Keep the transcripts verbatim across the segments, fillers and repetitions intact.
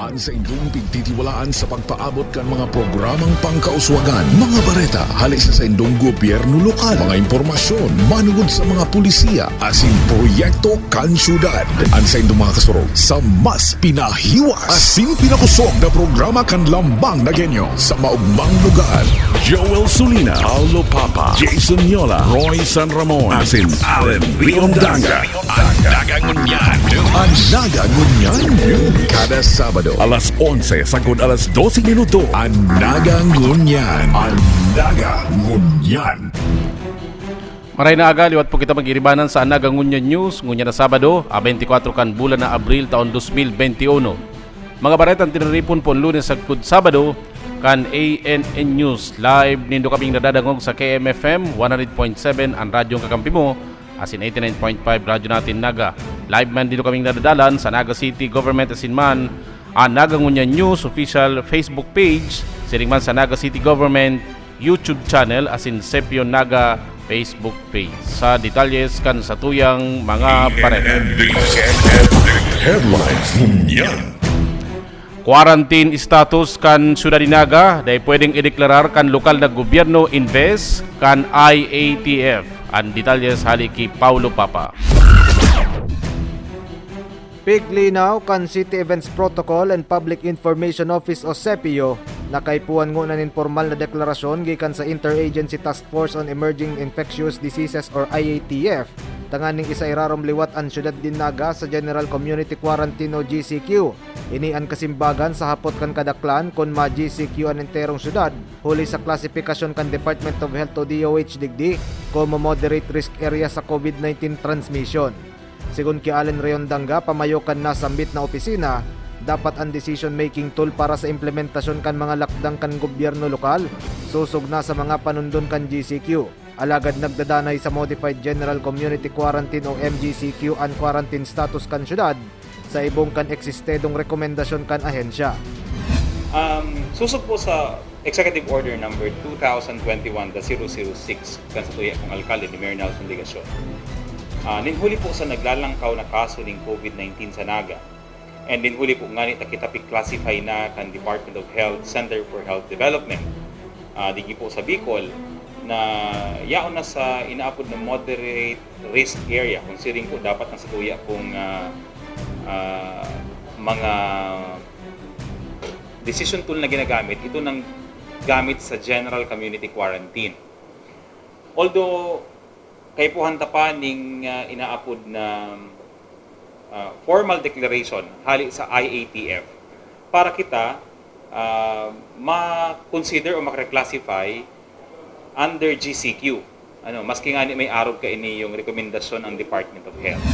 An saindong pigtitiwalaan sa pagpaabot kan mga programang pangkauswagan, mga bareta hali sa saindong gobyerno lokal, mga impormasyon manungod sa mga pulisiya asin proyekto kan syudad. An saindong mga kasurog sa mas pinahiwas asin pinakosog na programa kan Lambang na Genyo sa maugmang lugar. Joel Sulina, Paulo Papa, Jason Yola, Roy San Ramon, asin Allen Riondanga. An Naga Ngunyan News. An Naga Ngunyan News. Kada Sabado, alas onse sagkod alas dose minuto. An Naga Ngunyan. An Naga Ngunyan. Maray na aga, liwat po kita mag-iribanan sa An Naga Ngunyan News, ngunyan na Sabado, a twenty-four kan bulan na Abril, taon dos mil bente uno. Mga baretang tiniripon po Lunes sagkod Sabado, kan A N N News. Live nindo kaming nadadangog sa K M F M one hundred point seven, an radyong kakampi mo, asin eighty-nine point five Radyo Natin Naga. Live man din kaming nadadalan sa Naga City Government asin man an Naga Ngunyan News official Facebook page, siring man sa Naga City Government YouTube channel asin Sepio Naga Facebook page. Sa detalyes kan satuyang mga bareta. Headlines ngunyan. Quarantine status kan syudad nin Naga, dai pwedeng ideklarar kan lokal na gobyerno imbes kan I A T F. An detalyes hali ki Paulo Papa. Piglinaw kan City Events Protocol and Public Information Office o CEPIO, nakaipuhan ngona nin pormal na deklarasyon gikan sa Interagency Task Force on Emerging Infectious Diseases or I A T F, tanganing isairarom liwat an syudad nin Naga sa General Community Quarantine o G C Q. Ini an kasimbagan sa hapot kan kadaklan kun ma-G C Q an enterong syudad, huli sa klasipikasyon kan Department of Health o D O H digdi komo moderate risk area sa COVID nineteen transmission. Segun ki Allen Riondanga, pamayo kan nasambit na opisina, dapat an decision-making tool para sa implementasyon kan mga lakdang kan gobyerno lokal sosog na sa mga panundon kan G C Q. Alagad nagdadanay sa Modified General Community Quarantine o M G C Q an quarantine status kan syudad, sa ibong kan eksistedong rekomendasyon kan ahensya. Um, sosog po sa Executive Order Number two thousand twenty-one dash zero zero six, kan satuya pong alkalde ni Mayor Nelson Legacion. Ah, nin huli po sa naglalangkaw na kaso ning COVID nineteen sa Naga, and nin huli po ngani ta kita pig-classify na kan Department of Health Center for Health Development, ah, digdi po sa Bicol, na yaon na sa inaapod na moderate risk area, kung siring po dapat ang satuya pong, ah, ah, mga decision tool na ginagamit, ito nang gamit sa general community quarantine. Although, kaipuhan ta pa ning, ah, inaapod na, ah, formal declaration hali sa I A T F para kita, ah, ma-consider o makreclassify under G C Q. Ano, maski ngani may arog kaini yung rekomendasyon ang Department of Health.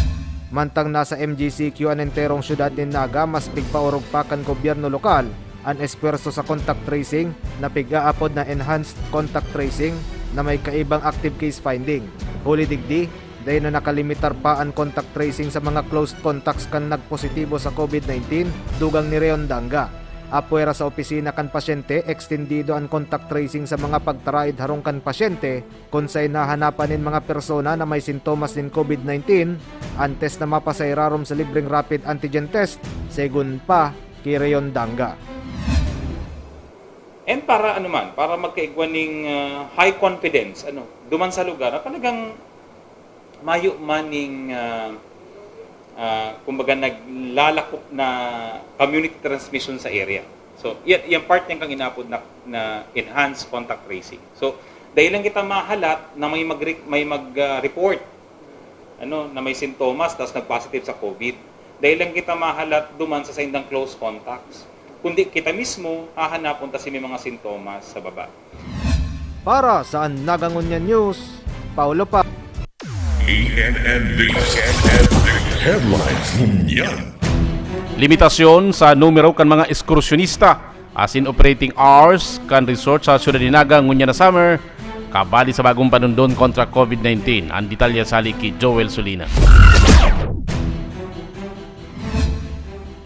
Mantang nasa M G C Q an enterong syudad nin Naga, mas pigpaorog pa kan gobyerno lokal an espuwerso sa contact tracing na pig-aapod na enhanced contact tracing na may kaibang active case finding. Huli digdi, dai na nakalimitar pa an contact tracing sa mga closed contacts kan nagpositibo sa COVID nineteen, dugang ni Riondanga. Apwera sa opisina kan pasyente, ekstendido an contact tracing sa mga pagtaraid harong kan pasyente, kun saen nahanapan nin mga persona na may sintomas nin COVID nineteen, an test na mapasairarom sa libreng rapid antigen test, segun pa ki Riondanga. And para ano man, para magkaigwa ning, ah, high confidence, ano, duman sa lugar na talagang mayo man ning, ah, ah, kumbaga, naglalakop na community transmission sa area. So, yan, yan part niyan kang inapod na, na enhanced contact tracing. So, dahil lang kita mahalat na may mag-, may mag, ah, report, ano, na may sintomas, tas nag-positive sa COVID. Dahil lang kita mahalat duman sa saindang close contacts. Kundi kita mismo, hahanapon ta si may mga sintomas sa baba. Para sa An Naga Ngunyan News, Paulo Pa. E N N D, E N N D Headlines Ngunyan. Limitasyon sa numero kan mga ekskursyonista asin operating hours kan resort sa siyudad nin Naga ngunyan na summer, kabali sa bagong panundon kontra COVID nineteen. An detalye hali ki Joel Solina.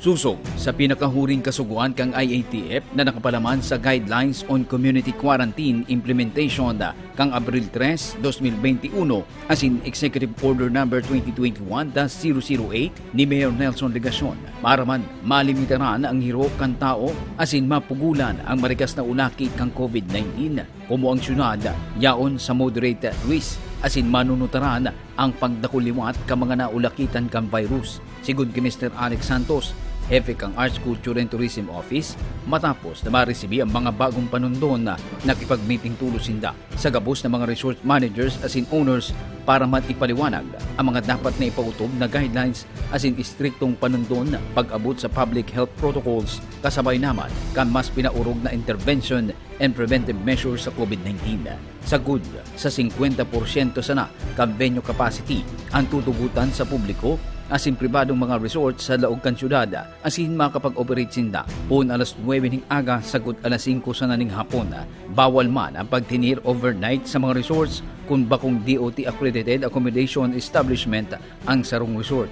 Sosog sa pinakahuring kasugoan kan I A T F na nakapalaman sa Guidelines on Community Quarantine Implementation kan Abril tres, dos mil bente uno, asin Executive Order Number twenty twenty-one dash zero zero eight ni Mayor Nelson Legacion, maaraman malimitaran ang hiro kan tawo asin mapugulan ang marikas na ulakit kan COVID nineteen. Komo ang syudad yaon sa moderate risk asin manunutaran ang pagdakul liwat kan mga naulakitan kan virus, sigon ki Mister Alex Santos, hepe kan Arts, Culture and Tourism Office, matapos na maresibi ang mga bagong panundon, nakipag-meeting tolos sinda sa gabos na mga resort managers asin owners para man ipaliwanag ang mga dapat na ipautob na guidelines asin istriktong panundon pag-abot sa public health protocols, kasabay naman kan mas pinaorog na intervention and preventive measures sa COVID nineteen. Sagkod sa singkwenta porsyento sana kan venue capacity ang tutugotan sa publiko asin pribadong mga resort sa laog kan syudad, asin makapag-operate sinda poon alas nuwebe ning aga sagkod alas singko sana ning hapon. Bawal man ang pagtener overnight sa mga resorts kun bakong D O T accredited accommodation establishment ang sarong resort.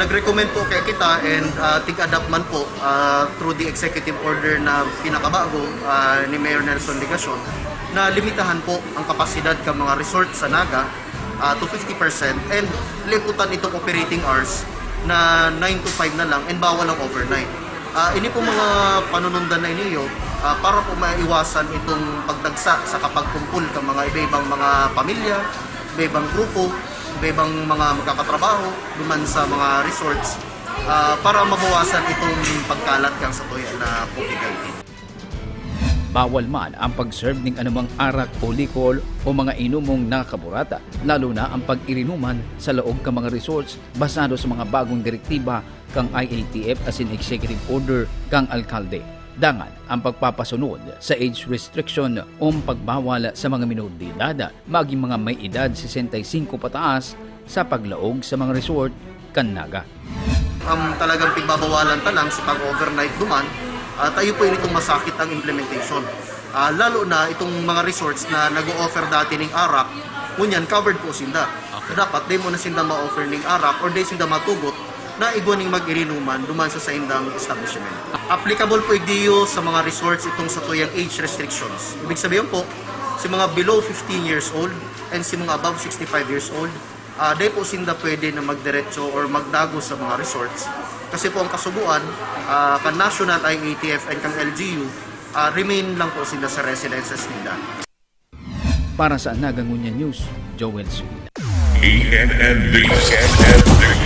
Nag-recommend po kaya kita and uh, take-adapt man po uh, through the executive order na pinakabago uh, ni Mayor Nelson Legacion na limitahan po ang kapasidad ng mga resort sa Naga uh, to fifty percent and liputan itong operating hours na nine to five na lang and bawal ang overnight. Uh, ini po mga panunundan na iniyo uh, para po maiwasan itong pagdagsa sa kapagkumpul ng mga iba-ibang mga pamilya, iba-ibang grupo, iba-ibang mga magkakatrabaho duman sa mga resorts uh, para mabawasan itong pagkalat kang sa tuya na COVID nineteen. Bawal man ang pag-serve ning anumang arak o likor o mga inumong nakaburat, lalo na ang pag-irinuman sa laog kan mga resorts basado sa mga bagong direktiba kan I A T F asin executive order kan alkalde. Dangan ang pagpapasunod sa age restriction o pagbawal sa mga minor de edad, maging mga may edad sesenta y cinco pataas, sa paglaog sa mga resort kan Naga. Ang talagang pigbabawalan ta lang sa pag-overnight duman, uh, tayo po initong masakit ang implementation. Uh, lalo na itong mga resorts na nag-o-offer dati ning arak, ngunyan covered po sinda. Okay. Dapat di mo na sinda ma-offer ning arak or di sinda matugot na igwa ning mag-irinuman duman sa saindang establishment. Applicable po igdiyo sa mga resorts itong sa tuyang age restrictions. Ibig sabihin po, si mga below fifteen years old and si mga above sixty-five years old, uh, di po sinda pwede na magdiretso or magdago sa mga resorts. Kasi po ang kasubuan, uh, kan National I A T F and kan L G U, uh, remain lang po sila sa residences nila. Para sa Naga Ngunyan News, Joel Sugila. E N N D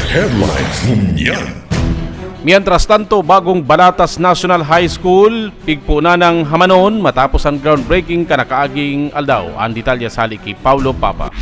Headlines Ngunyan. Mientras tanto, bagong Balatas National High School, pigpunan ng hamanon matapos ang groundbreaking kanakaaging aldaw. Ang detalye sali ki Paulo Papa.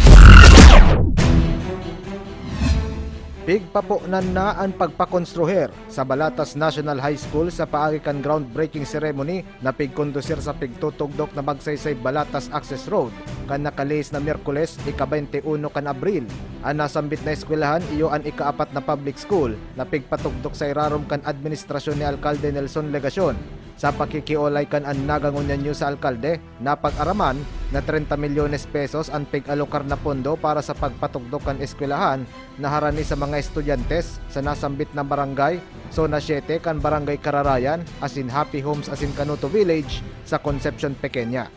Pigpapunan na an pagpakonstruhir sa Balatas National High School sa paagi kan groundbreaking ceremony na pigkondusir sa pigtutugdok na Magsaysay-Balatas Access Road kan nakalihis na Miyerkules, ika-baynte uno kan Abril. An nasambit na eskwelahan iyo an ikaapat na public school na pigpatugdok sa irarom kan administrasyon ni Alkalde Nelson Legacion. Sa pakikiolay kan Naga Ngunyan News sa alkalde, napag-araman na treinta milyones pesos an pig-alokar na pondo para sa pagpatugdok kan eskwelahan na harani sa mga estudyante sa nasambit na barangay, Zona siete kan Barangay Kararayan, asin Happy Homes asin Canuto Village sa Concepcion Pequeña.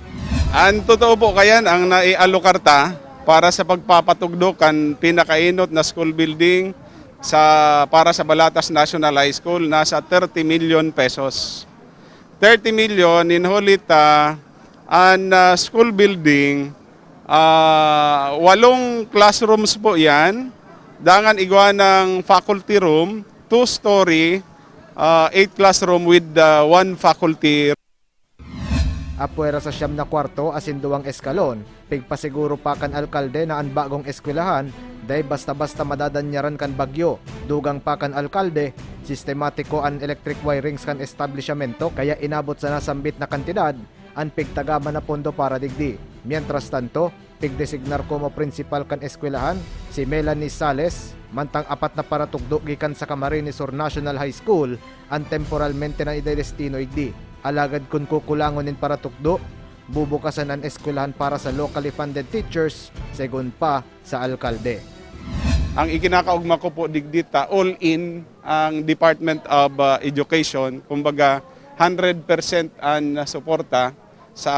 An totoo po kayan, ang naialokar ta para sa pagpapatugdok kan pinakainot na school building sa, para sa Balatas National High School, nasa thirty million pesos. Thirty million, nin huli ta, an, ah, school building, ah, walong classrooms po yan. Dangan igwa ng faculty room, two-story, ah, eight classroom with, ah, one faculty. Apwera sa siyam na kwarto asin duwang eskalon, pigpasiguro pa kan alkalde na an bagong eskwelahan dai basta-basta madadanyaran kan bagyo. Dugang pa kan alkalde, sistematiko an electric wirings kan establisyamento, kaya inabot sa nasambit na kantidad an pigtagaman na pondo para digdi. Mientras tanto, pigdesignar komo prinsipal kan eskwelahan si Melanie Sales, mantang apat na paratukdo gikan sa Camarines Sur National High School an temporalmente na idedestino igdi. Alagad kun kukulangon nin paratukdo, bubukasan an eskwelahan para sa locally funded teachers, segun pa sa alkalde. Ang ikinakaogma ko po digdi ta all-in Ang Department of, ah, Education, kumbaga, hundred percent an suporta sa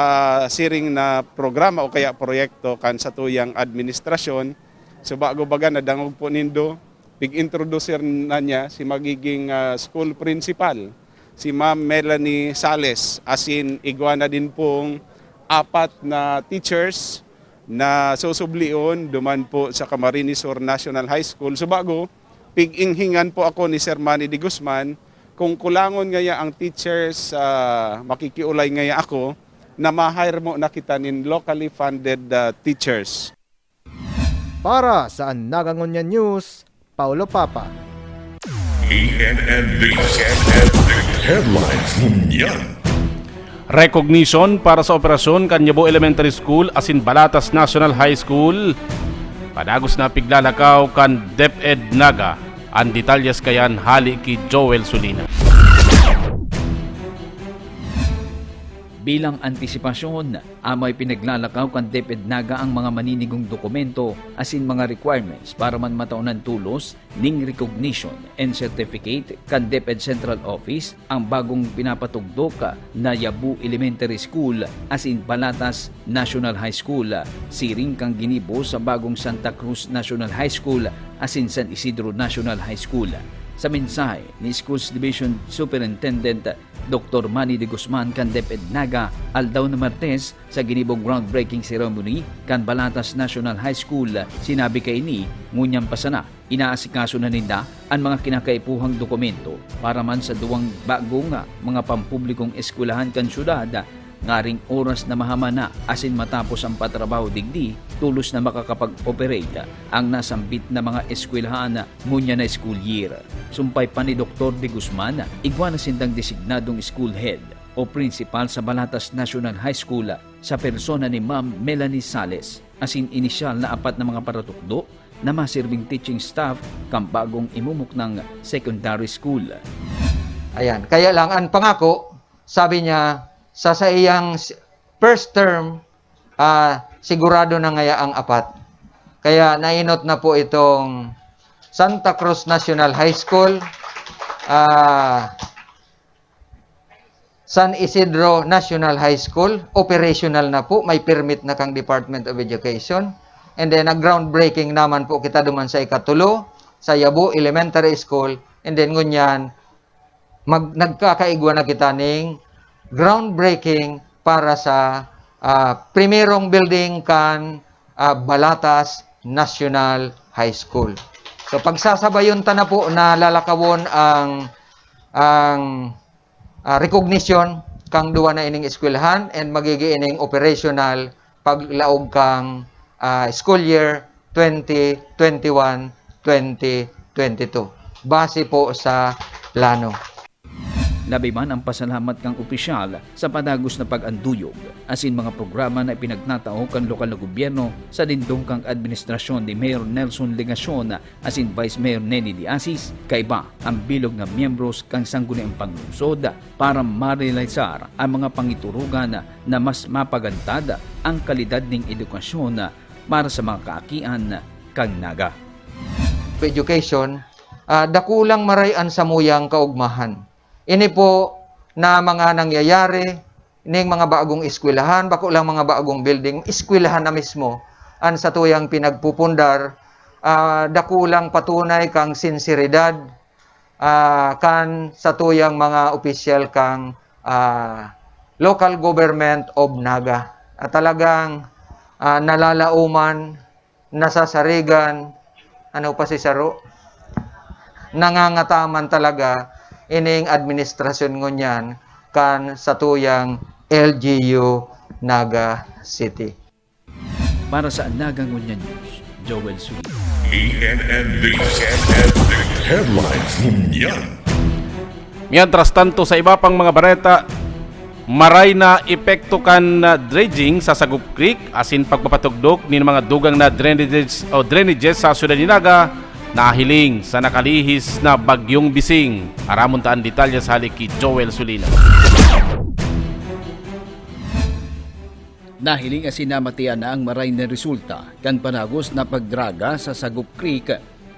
siring na programa o kaya proyekto kan satuyang administrasyon. So, bago baga nadangog po nindo, pig-introducer na niya si magiging, ah, school principal, si Ma'am Melanie Sales, asin igwa na din pong apat na teachers na susublion duman po sa Camarines Sur National High School. So, bago, pig-inghingan po ako ni Sir Manny de Guzman kung kulangon ngaya ang teachers, ah, makikiulay ngaya ako na ma-hire mo na kita nin locally funded, ah, teachers. Para sa An Naga Ngunyan News, Paulo Papa. E N N D, E N N D, headlines ngunyan. Recognition para sa operasyon kan Yabo Elementary School asin Balatas National High School. Padagos na piglalakaw kan DepEd Naga. An detalyes kayan hali ki Joel Sulina. Bilang antisipasyon, amay pinaglalakaw kan DepEd Naga ang mga maninigong dokumento asin mga requirements para man mataonan tolos ning recognition and certificate kan DepEd Central Office ang bagong pinapatugdok na Yabo Elementary School asin Balatas National High School, siring kan ginibo sa bagong Santa Cruz National High School asin San Isidro National High School. Sa mensahe ni Schools Division Superintendent Doktor Manny de Guzman kan DepEd Naga, aldaw na Martes, sa ginibong groundbreaking ceremony kan Balatas National High School, sinabi kaini, ngunyan pa sana, inaasikaso na ninda an mga kinakaipuhang dokumento para man sa duwang bagong, ah, mga pampublikong eskwelahan kan syudad, ngaring oras na mahaman na asin matapos ang patrabaho digdi, tolos na makakapag-operate ang nasambit na mga eskwelahan ngunyan na school year. Sumpay pa ni Doktor De Guzman, igwa na sindang designadong school head o principal sa Balatas National High School sa persona ni Ma'am Melanie Sales, asin inisyal na apat na mga paratukdo na masirbing teaching staff kan bagong imumuknang secondary school. Ayan. Kaya lang, ang pangako, sabi niya, sa saiyang s-, first term, ah, sigurado na ngaya ang apat. Kaya nainot na po itong Santa Cruz National High School, ah, San Isidro National High School, operational na po, may permit na kang Department of Education. And then, nag-groundbreaking naman po kita duman sa ikatulo, sa Yabo Elementary School. And then, ngunyan, mag-, nagkakaigwa na kita ning groundbreaking para sa, ah, primerong building kan, ah, Balatas National High School. So, pagsasabayon ta na po na lalakawon ang, ang, ah, recognition kang duwa na ining eskwelahan and magiging ining operational paglaog kang, ah, school year twenty twenty-one, twenty twenty-two, base po sa plano. Labi man ang pasalamat kan opisyal sa padagos na pag-anduyog asin mga programa na ipinagtatao kan lokal na gobyerno sa dindong kan administrasyon ni Mayor Nelson Legacion asin Vice Mayor Neni Diasis, kaiba ang bilog na miyembros kan Sangguniang Panglungsod para marealisar ang mga pangiturugan na mas mapagantad ang kalidad ning edukasyon para sa mga kaakian kan Naga. Education, ah, dakulang maray an samuyang kaugmahan. Ini po na mga nangyayari, ning mga bagong eskwelahan, bako lang mga bagong building, eskwelahan na mismo, an satuyang pinagpupundar, ah, dakulang patunay kang sinseridad, ah, kan satuyang mga opisyal kang, ah, Local Government of Naga. At talagang, ah, nalalaoman, nasasarigan, ano pa si saro? Nangangataman talaga ining administrasyon ngunyan kan satuyang L G U Naga City. Para sa Naga Ngunyan News, Joel Sulit. E N N D, E N N D, headlines ngunyan. Mientras tanto, sa iba pang mga bareta, maray na epekto kan, ah, dredging sa Sagop Creek asin pagpapatugdok nin mga dugang na drainages o drainages sa syudad ni Naga, nahiling sa nakalihis na Bagyong Bising. Aramon ta an detalye sa hali ki Joel Sulina. Nahiling asin namatian na ang maray na resulta kan padagos na pagdraga sa Sagop Creek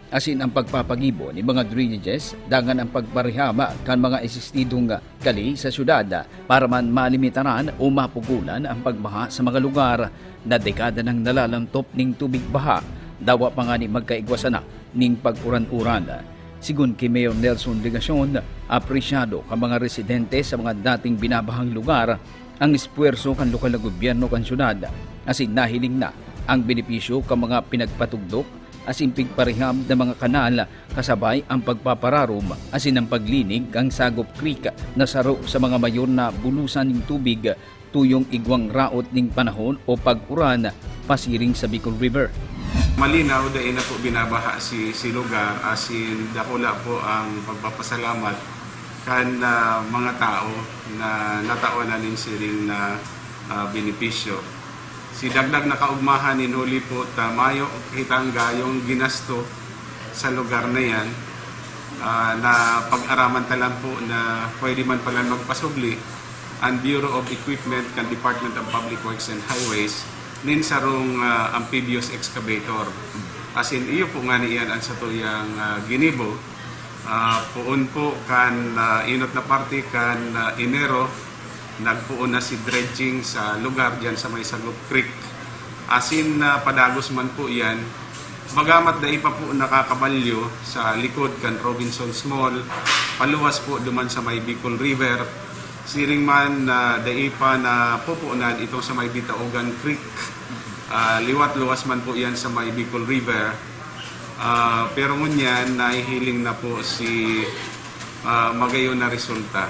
asin ang pagpapagibo nin mga drainages, dangan ang pagparehab kan mga eksistidong kali sa syudad, para man malimitaran o mapugolan ang pagbaha sa mga lugar na dekada nang nalalantop nin tubig baha, dawa pa ngani magkaigwa sana nin pag-uran-uran. Sigon ki Mayor Nelson Legacion, apresyado kan mga residente sa mga dating binabahang lugar ang espuwerso kan lokal na gobyerno kan syudad, asin nahiling na ang benepisyo kan mga pinagpatugdok asin pigparehab na mga kanal, kasabay ang pagpapararom asin ang paglinig kan Sagop Creek na saro sa mga mayor na bulosan nin tubig tuyong igwang raot nin panahon o pag-uran pasiring sa Bicol River. Malinaw, dai na po binabaha si, si lugar, asin dakula po ang pagpapasalamat kan, ah, mga tao na natawan na nin siring na, ah, benepisyo. Si dagdag na kaugmahan nin huli po ta mayo kitang gayong ginasto sa lugar na yan, ah, na pag-araman ta lang po na pwede man pala magpasubli ang Bureau of Equipment kan Department of Public Works and Highways nin sarong, ah, amphibious excavator. Asin iyo po nga niyan ang satuyang, ah, ginibo. Ah, poon po kan, ah, inot na parte kan, ah, Enero, nagpoon na si dredging sa lugar diyan sa may Sagop Creek. Asin, ah, padagos man po yan. Bagamat dai pa po nakakabalyo sa likod kan Robinsons Mall, paluwas po duman sa may Bicol River. Siring man na dai pa napupunan itong sa may Bitaogan Creek. Ah, liwat luwas man po yan sa may Bicol River. Ah, pero ngunyan, nahihiling na po si, ah, magayon na resulta.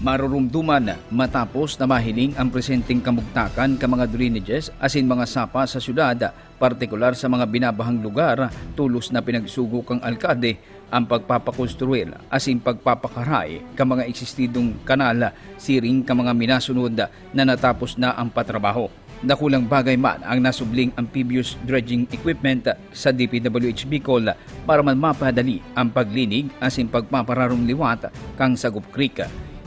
Marurumduman matapos na mahiling ang presenteng kamugtakan kan mga drainages asin mga sapa sa syudad, partikular sa mga binabahang lugar, tolos na pinagsugo kan alkalde ang pagpapakonstruir asin pagpapakaray kan mga eksistidong kanal siring kan mga minasunod na natapos na ang patrabaho. Dakulang bagay man ang nasubling amphibious dredging equipment sa D P W H Bicol para man mapadali ang paglinig asin pagpapararom liwat kan Sagop Creek.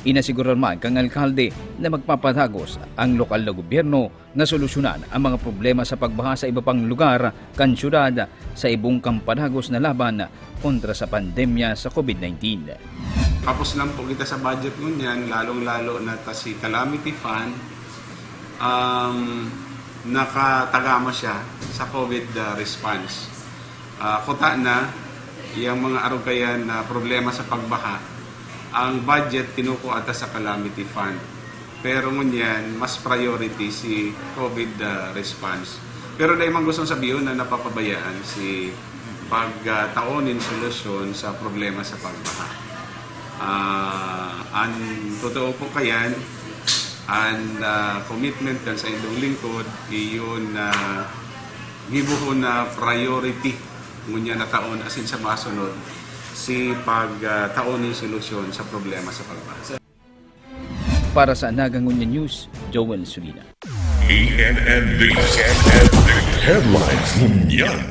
Inasigurar man kan alkalde na magpapadagos ang lokal na gobyerno na solusyonan ang mga problema sa pagbaha sa iba pang lugar kan syudad sa ibong kan padagos na laban kontra sa pandemya sa COVID nineteen. Kapos lang po kita sa budget ngunyan, lalong-lalo na ta si Calamity Fund, um, nakatagama siya sa COVID, ah, response. Ah, kuta na, yung mga arugayan na problema sa pagbaha, ang budget kinukuha ta sa Calamity Fund. Pero ngunyan, mas priority si COVID, ah, response. Pero dai man gustong sabihon na napapabayaan si pagtao nin solusyon sa problema sa pagbaha. Ah, an totoo po kayan, an, ah, commitment kan saindong lingkod, iyon na gibohon na priority ngunyan na taon asin sa masunod si pagtao nin solusyon sa problema sa pagbaha. Para sa Naga Ngunyan News, Joel Sulina. E N N News. Headlines ngunyan.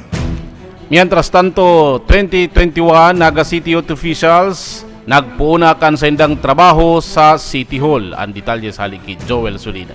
Mientras tanto, twenty twenty-one Naga City Youth Officials nagpoon na kan saindang trabaho sa City Hall. Ang detalye sa hali ki Joel Sulina.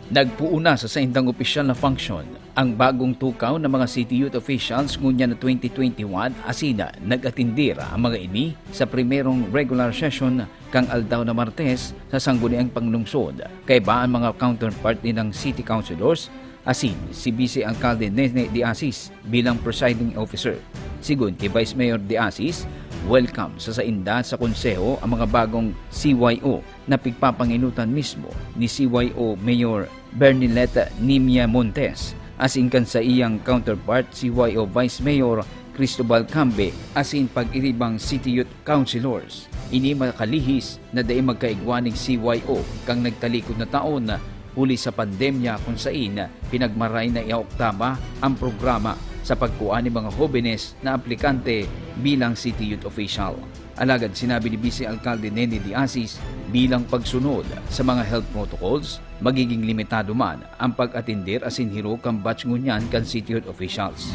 Nagpoon na sa saindang opisyal na function ang bagong tukaw na mga City Youth Officials ngunyan na twenty twenty-one, asin nag-atindir ang mga ini sa primerong regular session kan aldaw na Martes sa Sangguniang Panglungsod, kaiba an mga counterpart nindang City Councilors, asin si Vice Alcalde Nene de Asis bilang presiding officer. Sigon ki Vice Mayor de Asis, welcome sa sainda sa Konseho ang mga bagong C Y O na pigpapanginutan mismo ni C Y O Mayor Bernilette Nimia Montes, asin kan saiyang counterpart, C Y O Vice Mayor Cristobal Cambe, asin pag-iribang City Youth Councilors. Ini makalihis na dai magkaigwa nin C Y O kan nagtalikod na taon, huli sa pandemya kun sain pinagmaray na iaoktaba ang programa sa pagkua nin mga hobenes na aplikante bilang City Youth Official. Alagad sinabi ni Vice Alcalde Nene de Asis, bilang pagsunod sa mga health protocols, magiging limitado man ang pag-atender asin hirok kan batch ngunyan kan City Youth Officials.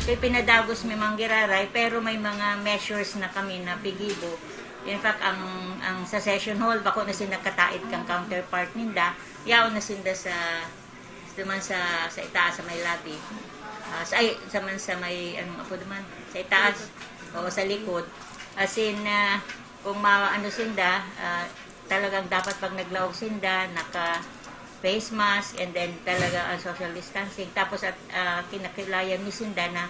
Kay pinadagos mi man giraray, pero may mga measures na kami na pigibo. In fact, ang, ang sa session hall, bako na sinda kataid kan counterpart ninda, yaon na sinda sa, duman sa, sa itaas, sa may lobby. Ah, sa, ay, sa man sa may, anong apo naman? Sa itaas. Oo, sa likod. As in, ah, kung ma-, ano sinda, ah, talagang dapat pag naglaog sinda, naka face mask, and then talaga ang social distancing. Tapos at, ah, kinakilayan mi sinda na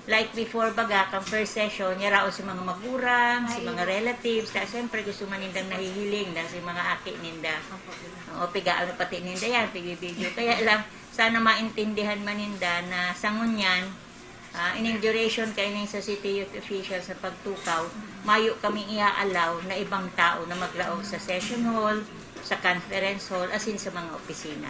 like before baga, kang first session, yaraon si mga magurang, si mga relatives, ta siyempre gusto man nindang nahihiling dahil si mga aki ninda. O, piga ano pati ninda yan, pigi-video. Kaya lang, sana maintindihan man ninda na sa ngunyan, ah, ining duration kaining sa city youth official sa pagtukaw, mayo kami i-allow na ibang tao na maglaog sa session hall, sa conference hall, asin sa mga opisina.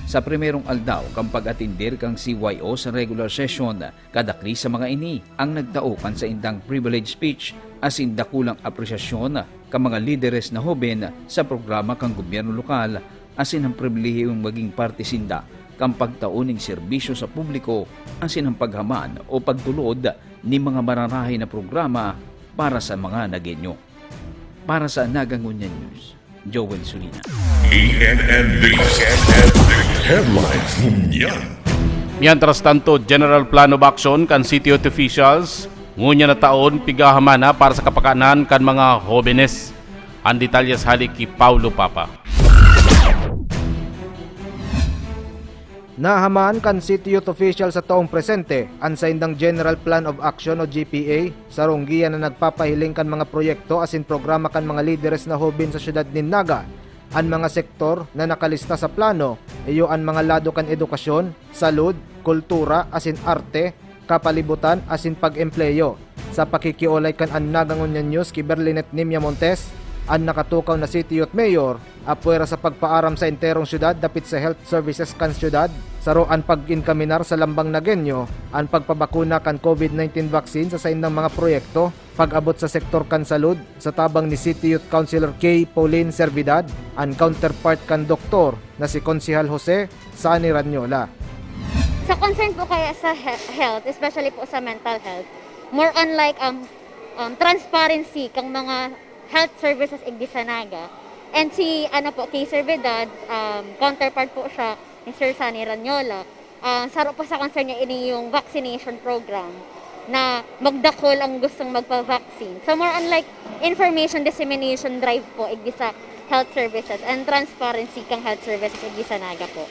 Sa primerong aldaw kan pag-atender kan C Y O sa regular session, kadakli sa mga ini ang nagtao kan saindang privilege speech asin dakulang apresyasyon kan mga lideres na hoben sa programa kan gobyerno lokal asin an pribilehiyong magin parte sinda kan pagtao nin serbisyo sa publiko asin an paghaman o pagtulod nin mga mararahay na programa para sa mga Nagueño. Para sa Naga Ngunyan News, Joel Sulina. E N N D, E N N D Headlines Ngunyan. Mientras tanto, General Plan of Action kan City Youth Officials, ngunyan na taon, pigahaman na para sa kapakanan kan mga hobenes. An detalye sa hali ki Paulo Papa. Nahaman kan City Youth Official sa taong presente an saindang General Plan of Action o G P A, sarong giya na nagpapahiling kan mga proyekto asin programa kan mga lideres na hoben sa siyudad nin Naga. An mga sektor na nakalista sa plano, iyo an mga lado kan edukasyon, salud, kultura asin arte, kapalibutan asin pag-empleyo. Sa pakikiolay kan An Naga Ngunyan News ki Berlinet Nimia Montes, an nakatukaw na City Youth Mayor, apwera sa pagpaaram sa enterong syudad dapit sa health services kan syudad, saro an pag-enkaminar sa lambang Nagueño an pagpabakuna kan COVID nineteen vaccine sa saindang mga proyekto. Pag-abot sa sektor kan salud, sa tabang ni City Youth Councilor K Pauline Servidad, an counterpart kan doktor na si Konsehal Jose Sani Ranyola. Sa concern po kaya sa he-, health, especially po sa mental health, more on like, um, um, transparency kang mga health services igdi sa Naga. And si, ano po, K Servidad, um, counterpart po siya ni Sir Sani Ranyola. Ah, saro po sa concern niya ini yung vaccination program na magdakol ang gustong magpa-vaccine. So, more on like information dissemination drive po igdi sa health services and transparency kang health services igdi sa Naga po.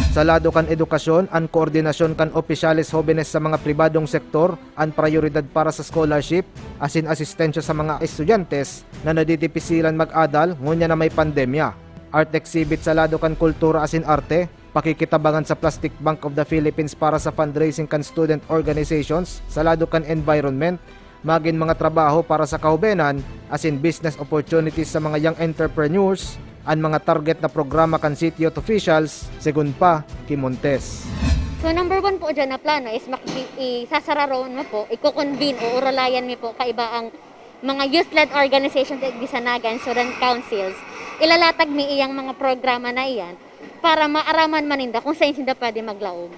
Sa lado kan edukasyon, an koordinasyon kan opisyales hobenes sa mga pribadong sektor, an prayoridad para sa scholarship, asin asistensya sa mga estudyante na nadidipisilan mag-adal ngunyan na may pandemya. Art exhibit sa lado kan kultura asin arte, pakikitabangan sa Plastic Bank of the Philippines para sa fundraising kan student organizations sa lado kan environment, magin mga trabaho para sa kahubenan, asin business opportunities sa mga young entrepreneurs, an mga target na programa kan City Youth Officials, segun pa ki Montes. So, number one po dyan na plano is makiki-, isasararon mo po, iko-convene o urulayan mi po kaiba ang mga youth-led organizations sa Igdi sa Naga and student councils. Ilalatag mi iyang mga programa na iyan para maaraman man ninda kung saan sinda pwede maglaog.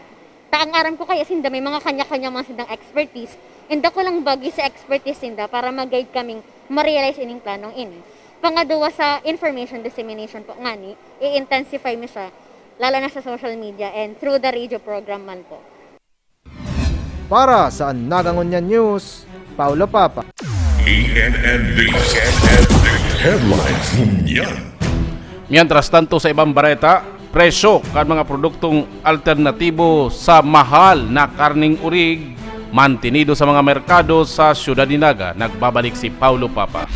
Ta ang aram ko kaya sinda may mga kanya-kanya mga sindang expertise. Inda ko lang bagi sa expertise sinda para mag-guide kaming ma-realize ining planong ini. Pangaduwa sa information dissemination po ngani, i-intensify mi siya, lalo na sa social media and through the radio program man po. Para sa An Naga Ngunyan News, Paulo Papa. E N N D, E N N D Headlines Ngunyan. Mientras tanto, sa ibang bareta, presyo kan mga produktong alternatibo sa mahal na karneng urig mantinido sa mga merkado sa siyudad ni Naga. Nagbabalik si Paulo Papa.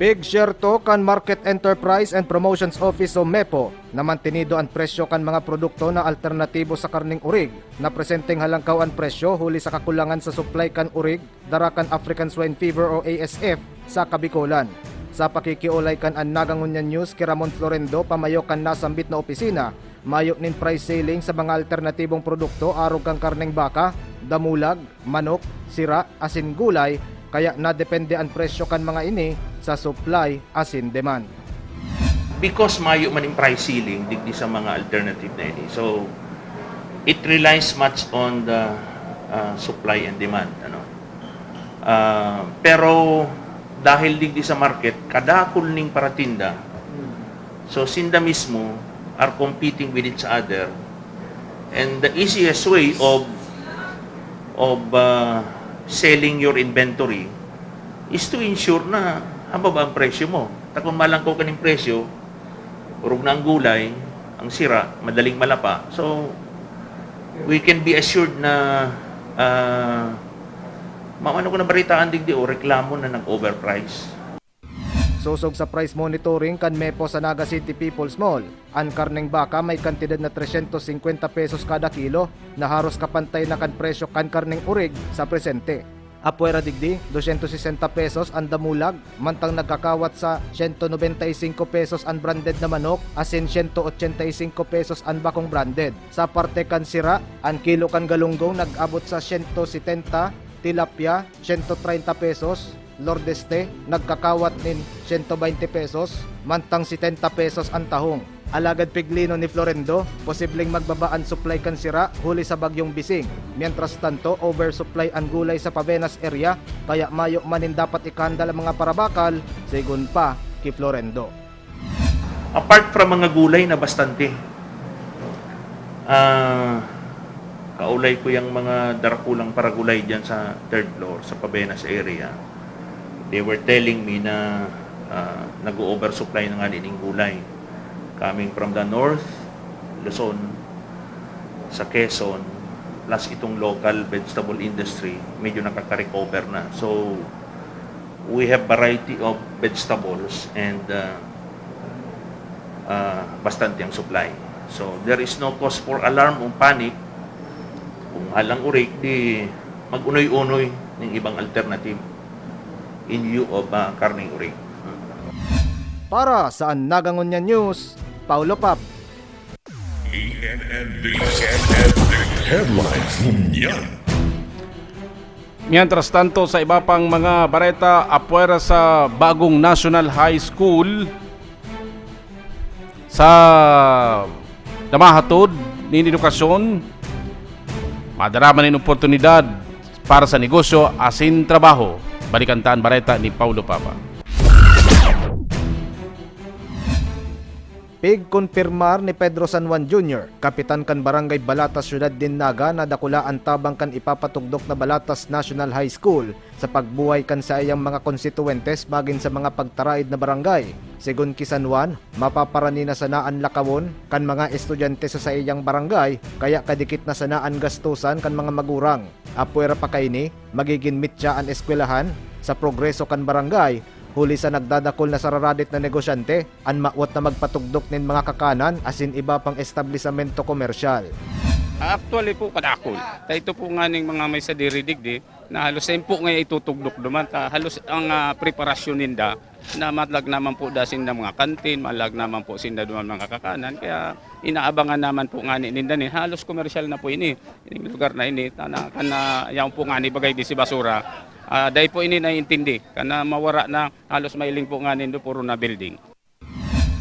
Pig-share to kan Market Enterprise and Promotions Office o mepo na mantinido an presyo kan mga produkto na alternatibo sa karneng urig, na presenteng halangkaw an presyo huli sa kakulangan sa supply kan urig dara kan African Swine Fever o A S F sa Kabikolan. Sa pakikiolay kan An Naga Ngunyan News ki Ramon Florendo pamayo kan nasambit na opisina, mayo nin price ceiling sa mga alternatibong produkto arog kan karneng baka, damulag, manok, sira, asin gulay, kaya nadepende an presyo kan mga ini sa supply asin demand. Because mayo man ning price ceiling digdi sa mga alternative na ini. So, it relies much on the, uh, supply and demand, ano. Ah, pero dahil digdi sa market, kadakul ning paratinda. So, sinda mismo are competing with each other. And the easiest way of, of, uh, selling your inventory is to ensure na hababa ang presyo mo. Ta kun malangkaw ka nin presyo, orog na ang gulay, ang sira, madaling malapa. So, we can be assured na, ah, ma-, ano ko nabaritaan digdi, o, reklamo na nag-overprice. Sosog sa price monitoring kan Mepo sa Naga City People's Mall, an karneng baka may kantidad na tresyentos singkwenta pesos kada kilo, na haros kapantay na kan presyo kan karneng orig sa presente. Apwera digdi, dosyentos sesenta pesos an damulag, mantang nagkakawat sa siyento nobenta y singko pesos an branded na manok, asin siyento otsenta y singko pesos an bakong branded. Sa parte kan sira, an kilo kan galunggong nag-abot sa siyento setenta, tilapia, siyento treinta pesos, lordeste, nagkakawat nin siyento baynte pesos, mantang setenta pesos an tahong. Alagad piglino ni Florendo, posibleng magbaba an supply kan sira huli sa Bagyong Bising. Mientras tanto, oversupply an gulay sa Pavenas area, kaya mayo man nin dapat ikahandal ang mga parabakal, segun pa ki Florendo. Apart from mga gulay na bastante, ah, kaulay ko yung mga darakulang paragulay dyan sa third floor, sa Pabenas area. They were telling me na, ah, nag-o-oversupply na nga din yung gulay. Coming from the north, Luzon, sa Quezon, plus itong local vegetable industry, medyo nakaka-recover na. So, we have variety of vegetables and, uh, uh, bastante ang supply. So, there is no cause for alarm o panic. Kung halang urig, di mag-unoy-unoy ng ibang alternative in lieu of, uh, karneng urig. Para sa Nagangon Niya News, Paulo Pap. E N N D, E N N D Headlines ngunyan. Mientras tanto, sa iba pang mga bareta, apwera sa bagong National High School, sa namahatod nin edukasyon, madarama nin oportunidad para sa negosyo asin trabaho. Balikan ta an bareta ni Paulo Papa. Pigkonpirmar ni Pedro San Juan Junior, kapitan kan Barangay Balatas, Syudad nin Naga, na dakula an tabang kan ipapatugdok na Balatas National High School sa pagbuhay kan saiyang mga konstituwentes magin sa mga pagtaraed na barangay. Segun ki San Juan, mapaparani na sana an lakawon kan mga estudyante sa saiyang barangay, kaya kadikit na sana an gastusan kan mga magurang. Apwera pa kaini, magigin mitya an eskwelahan sa progreso kan barangay, huli sa nagdadakul na sararadit na negosyante, an mawot na magpatugdok nin mga kakanan asin iba pang establisamento komersyal. Actually po, kadakul. Ta ito po nga ning mga may sadiri digdi, na halos sain po nga itutugdok duman, ta halos ang, ah, preparasyon ninda na matlag naman po da sinda mga kantin, matlag naman po sinda duman mga kakanan, kaya inaabangan naman po ngani ninda ni halos komersyal na po ini, ining lugar na ini, ta na, kan, ah, yaon po ngani bagay di si basura, ah, dai po ini naiintindi, kan, ah, mawara na halos mailing po ngani do puro na building.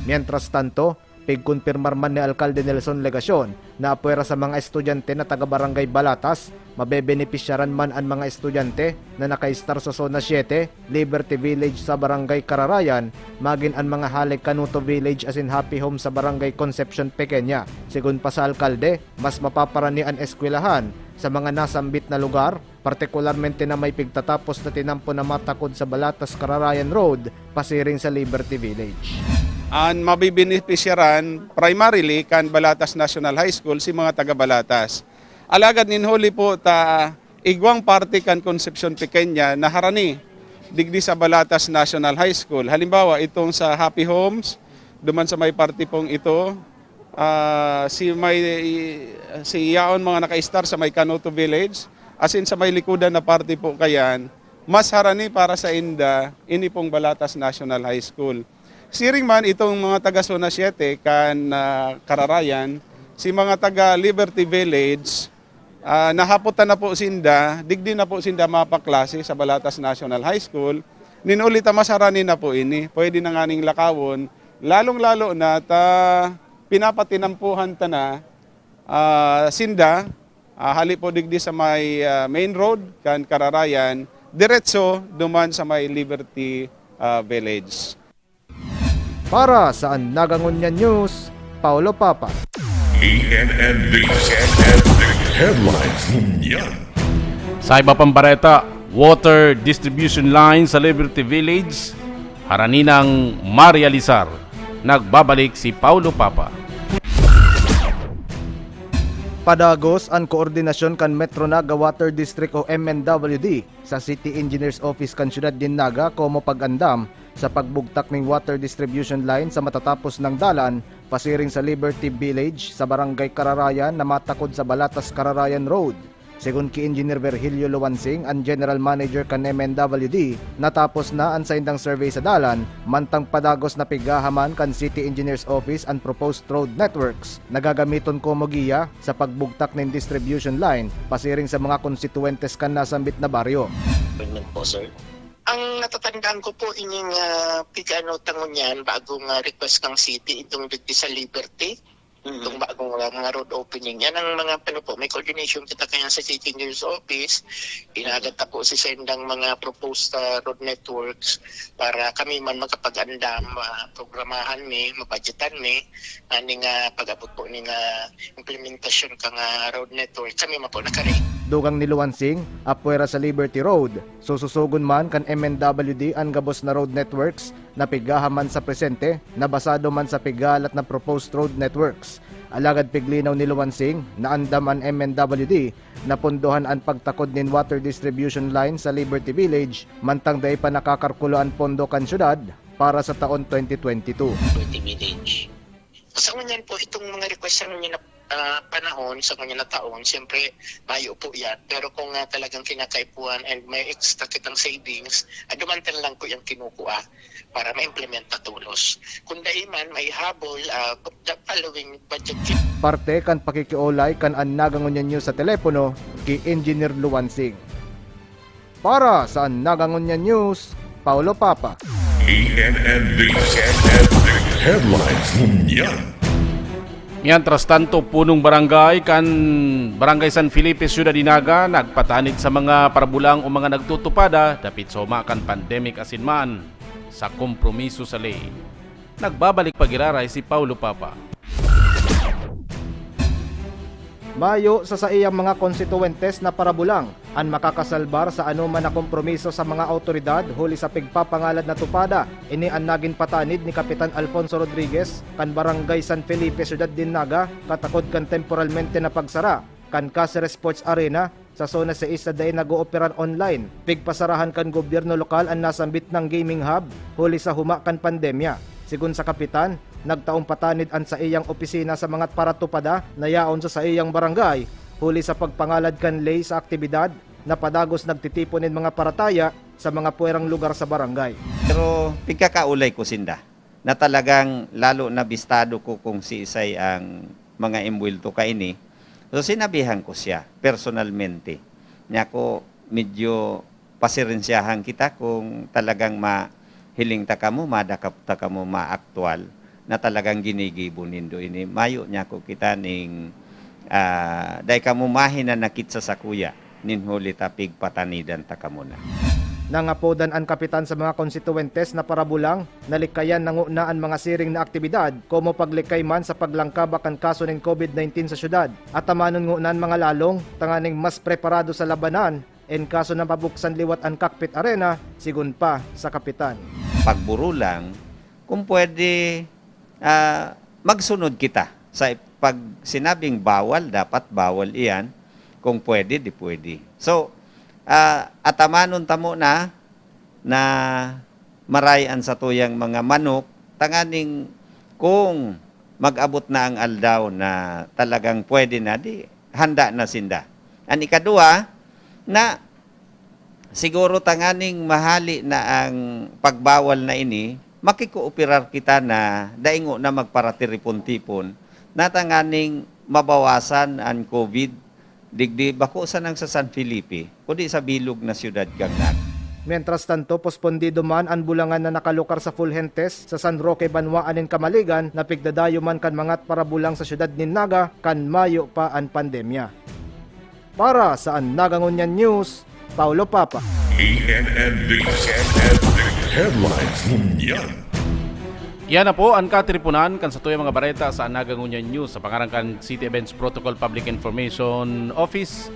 Mientras tanto, pigkonpirmar man ni Alkalde Nelson Legacion na apwera sa mga estudyante na taga Barangay Balatas, mabebenepisyaran man an mga estudyante na nakaistar sa Zona siete, Liberty Village sa Barangay Kararayan, magin an mga hale Canuto Village asin Happy Home sa Barangay Concepcion Pequeña. Segun pa sa alkalde, mas mapaparani an eskwelahan sa mga nasambit na lugar, partikularmente na may pigtatapos na tinampo na matakod sa Balatas Kararayan Road pasiring sa Liberty Village. An mabebenepisyaran primarily kan Balatas National High School si mga taga Balatas. Alagad nin huli po ta igwang parte kan Concepcion Pequeña na harani digdi sa Balatas National High School. Halimbawa, itong sa Happy Homes, duman sa may parte pong ito, ah, si may, si yaon mga nakaistar sa may Canuto Village, asin sa may likodan na parte po kayan, mas harani para sa inda, ini pong Balatas National High School. Siring man itong mga taga Zona siete kan, ah, Kararayan, si mga taga Liberty Village, ah, nahapotan na po sinda, digdi na po sinda mapaklase sa Balatas National High School. Nin huli ta mas harani na po ini, pwede na nganing lakawon, lalong-lalo na ta pinapatinampuhan ta na, ah, sinda, ah, hali po digdi sa may, ah, main road kan Kararayan, diretso duman sa may Liberty, ah, Village. Para sa Nagangon Niya News, Paulo Papa. E N N D Headlines ngunyan. Sa iba pang bareta, water distribution line sa Liberty Village, haraninang marealisar. Nagbabalik si Paulo Papa. Padagos an koordinasyon kan Metro Naga Water District o M N W D sa City Engineers Office kan siyudad nin Naga komo pag-andam sa pagbugtak ning water distribution line sa matatapos nang dalan pasiring sa Liberty Village sa Barangay Kararayan na matakod sa Balatas Kararayan Road. Segun ki Engineer Virgilio Luwansing, an General Manager kan M N W D, natapos na an saindang survey sa dalan, mantang padagos na pighahaman kan City Engineers Office an proposed road networks na gagamiton komo giya sa pagbugtak nin distribution line pasiring sa mga konstituwentes kan nasambit na baryo. Appointment po, sir. Ang natatandaan ko po, ining uh, pigano tangon yan, bagong uh, request ng city, itong digdi sa Liberty, itong bagong uh, mga road opening. Yan ang mga, ano po, may coordination kita kaya sa City Engineers Office. Inagat na po si sendang mga proposed uh, road networks para kami man makapag-andam, uh, programahan mi, mabudgetan mi, aning uh, pag-abot po ning uh, implementasyon kang uh, road network. Kami man po nakaready. Dugang ni Luwansing, apwera sa Liberty Road, sususugon man kan M N W D an gabos na road networks na pighahaman sa presente na basado man sa pighahalat na proposed road networks. Alagad piglinaw ni Luwansing na andam an M N W D na pondohan an pagtakod nin water distribution line sa Liberty Village, mantang dai pa nakakarkulo an pondo kan syudad para sa taon twenty twenty-two. Liberty Village. Sa ngunyan po, itong mga request sa ngunyan na ah, panahon, sa ngunyan na taon, siyempre, mayo po yan. Pero kung ah, talagang kinakaipuhan and may extra kitang savings, ah, dumantan lang po yung kinukuha para ma-implementa tolos. Kung dai man, may habol, ah, the following budget year. Parte kan pakikiolay kan An Naga Ngunyan News sa telepono ki Engineer Luwansing. Para sa An Naga Ngunyan News, Paulo Papa. E N N D Headlines ngunyan. Mientras tanto, punong barangay kan Barangay San Felipe, Ciudad de Naga, nagpatanid sa mga parabulang o mga nagtutupada dapit sa huma kan pandemic asin man sa kompromiso sa ley. Nagbabalik pagiraray si Paulo Papa. Mayo sa saiyang mga konstituwentes na parabulang an makakasalbar sa anoman na kompromiso sa mga awtoridad huli sa pigpapangalad na tupada. Ini an nagin patanid ni Kapitan Alfonso Rodriguez kan Barangay San Felipe, Syudad nin Naga, katakod kan temporalmente na pagsara kan Caceres Sports Arena sa Zona sais na dai nag-ooperar online. Pigpasarahan kan gobyerno lokal an nasambit nang gaming hub huli sa huma kan pandemya. Sigon sa kapitan, nagtaong patanid an saiyang opisina sa mga paratupada na yaon sa saiyang barangay, huli sa pagpangalad kan ley sa aktibidad na padagos nagtitipon nin mga parataya sa mga puwerang lugar sa barangay. Pero pigkakaulay ko sinda na talagang lalo na bistado ko kung siisay ang mga embuwelto kaini. So sinabihan ko siya personalmente. Niya ko medyo pasirensyahan kita kung talagang mahiling ta kamo, madakap ta kamo maaktwal na talagang ginigibo nindo ini. Mayo niya ko kita ning ah, dai kamo mahinanakit sa sakuya nin huli ta pigpatanidan ta kamo na. Nangapodan an kapitan sa mga konstituwentes na parabulang na likayan na ngona an mga siring na aktibidad, komo paglikay man sa paglangkaba kan kaso nin COVID nineteen sa syudad. Atamanon ngona an mga lalong tanganing mas preparado sa labanan en kaso na mabuksan liwat an Cockpit Arena, sigon pa sa kapitan. Pagburo lang, kung pwede, ah, magsunod kita. Sa pag sinabing bawal, dapat bawal iyan. Kung pwede, di pwede. So, ah, atamanon ta muna na maray an satuyang mga manok, tanganing kung mag-abot na ang aldaw na talagang pwede na, di handa na sinda. An ikadua, na siguro tanganing mahali na ang pagbawal na ini, makikooperar kita na dai ngona magparatipon-tipon na tanganing mabawasan an COVID, digdi bako sanang sa San Felipe, kundi sa bilog na siyudad kan Naga. Mientras tanto, pospondido man an bulangan na nakalukar sa Fulgentes sa San Roque, banwaan nin Camaligan, na pigdadayo man kan mga parabulang sa siyudad nin Naga kan mayo pa an pandemya. Para sa An Naga Ngunyan News, Paulo Papa. E N N D Headlines ngunyan. Iyan na po an katiriponan kan satuyang mga bareta sa Naga Ngunyan News sa pangaran kan City Events Protocol Public Information Office.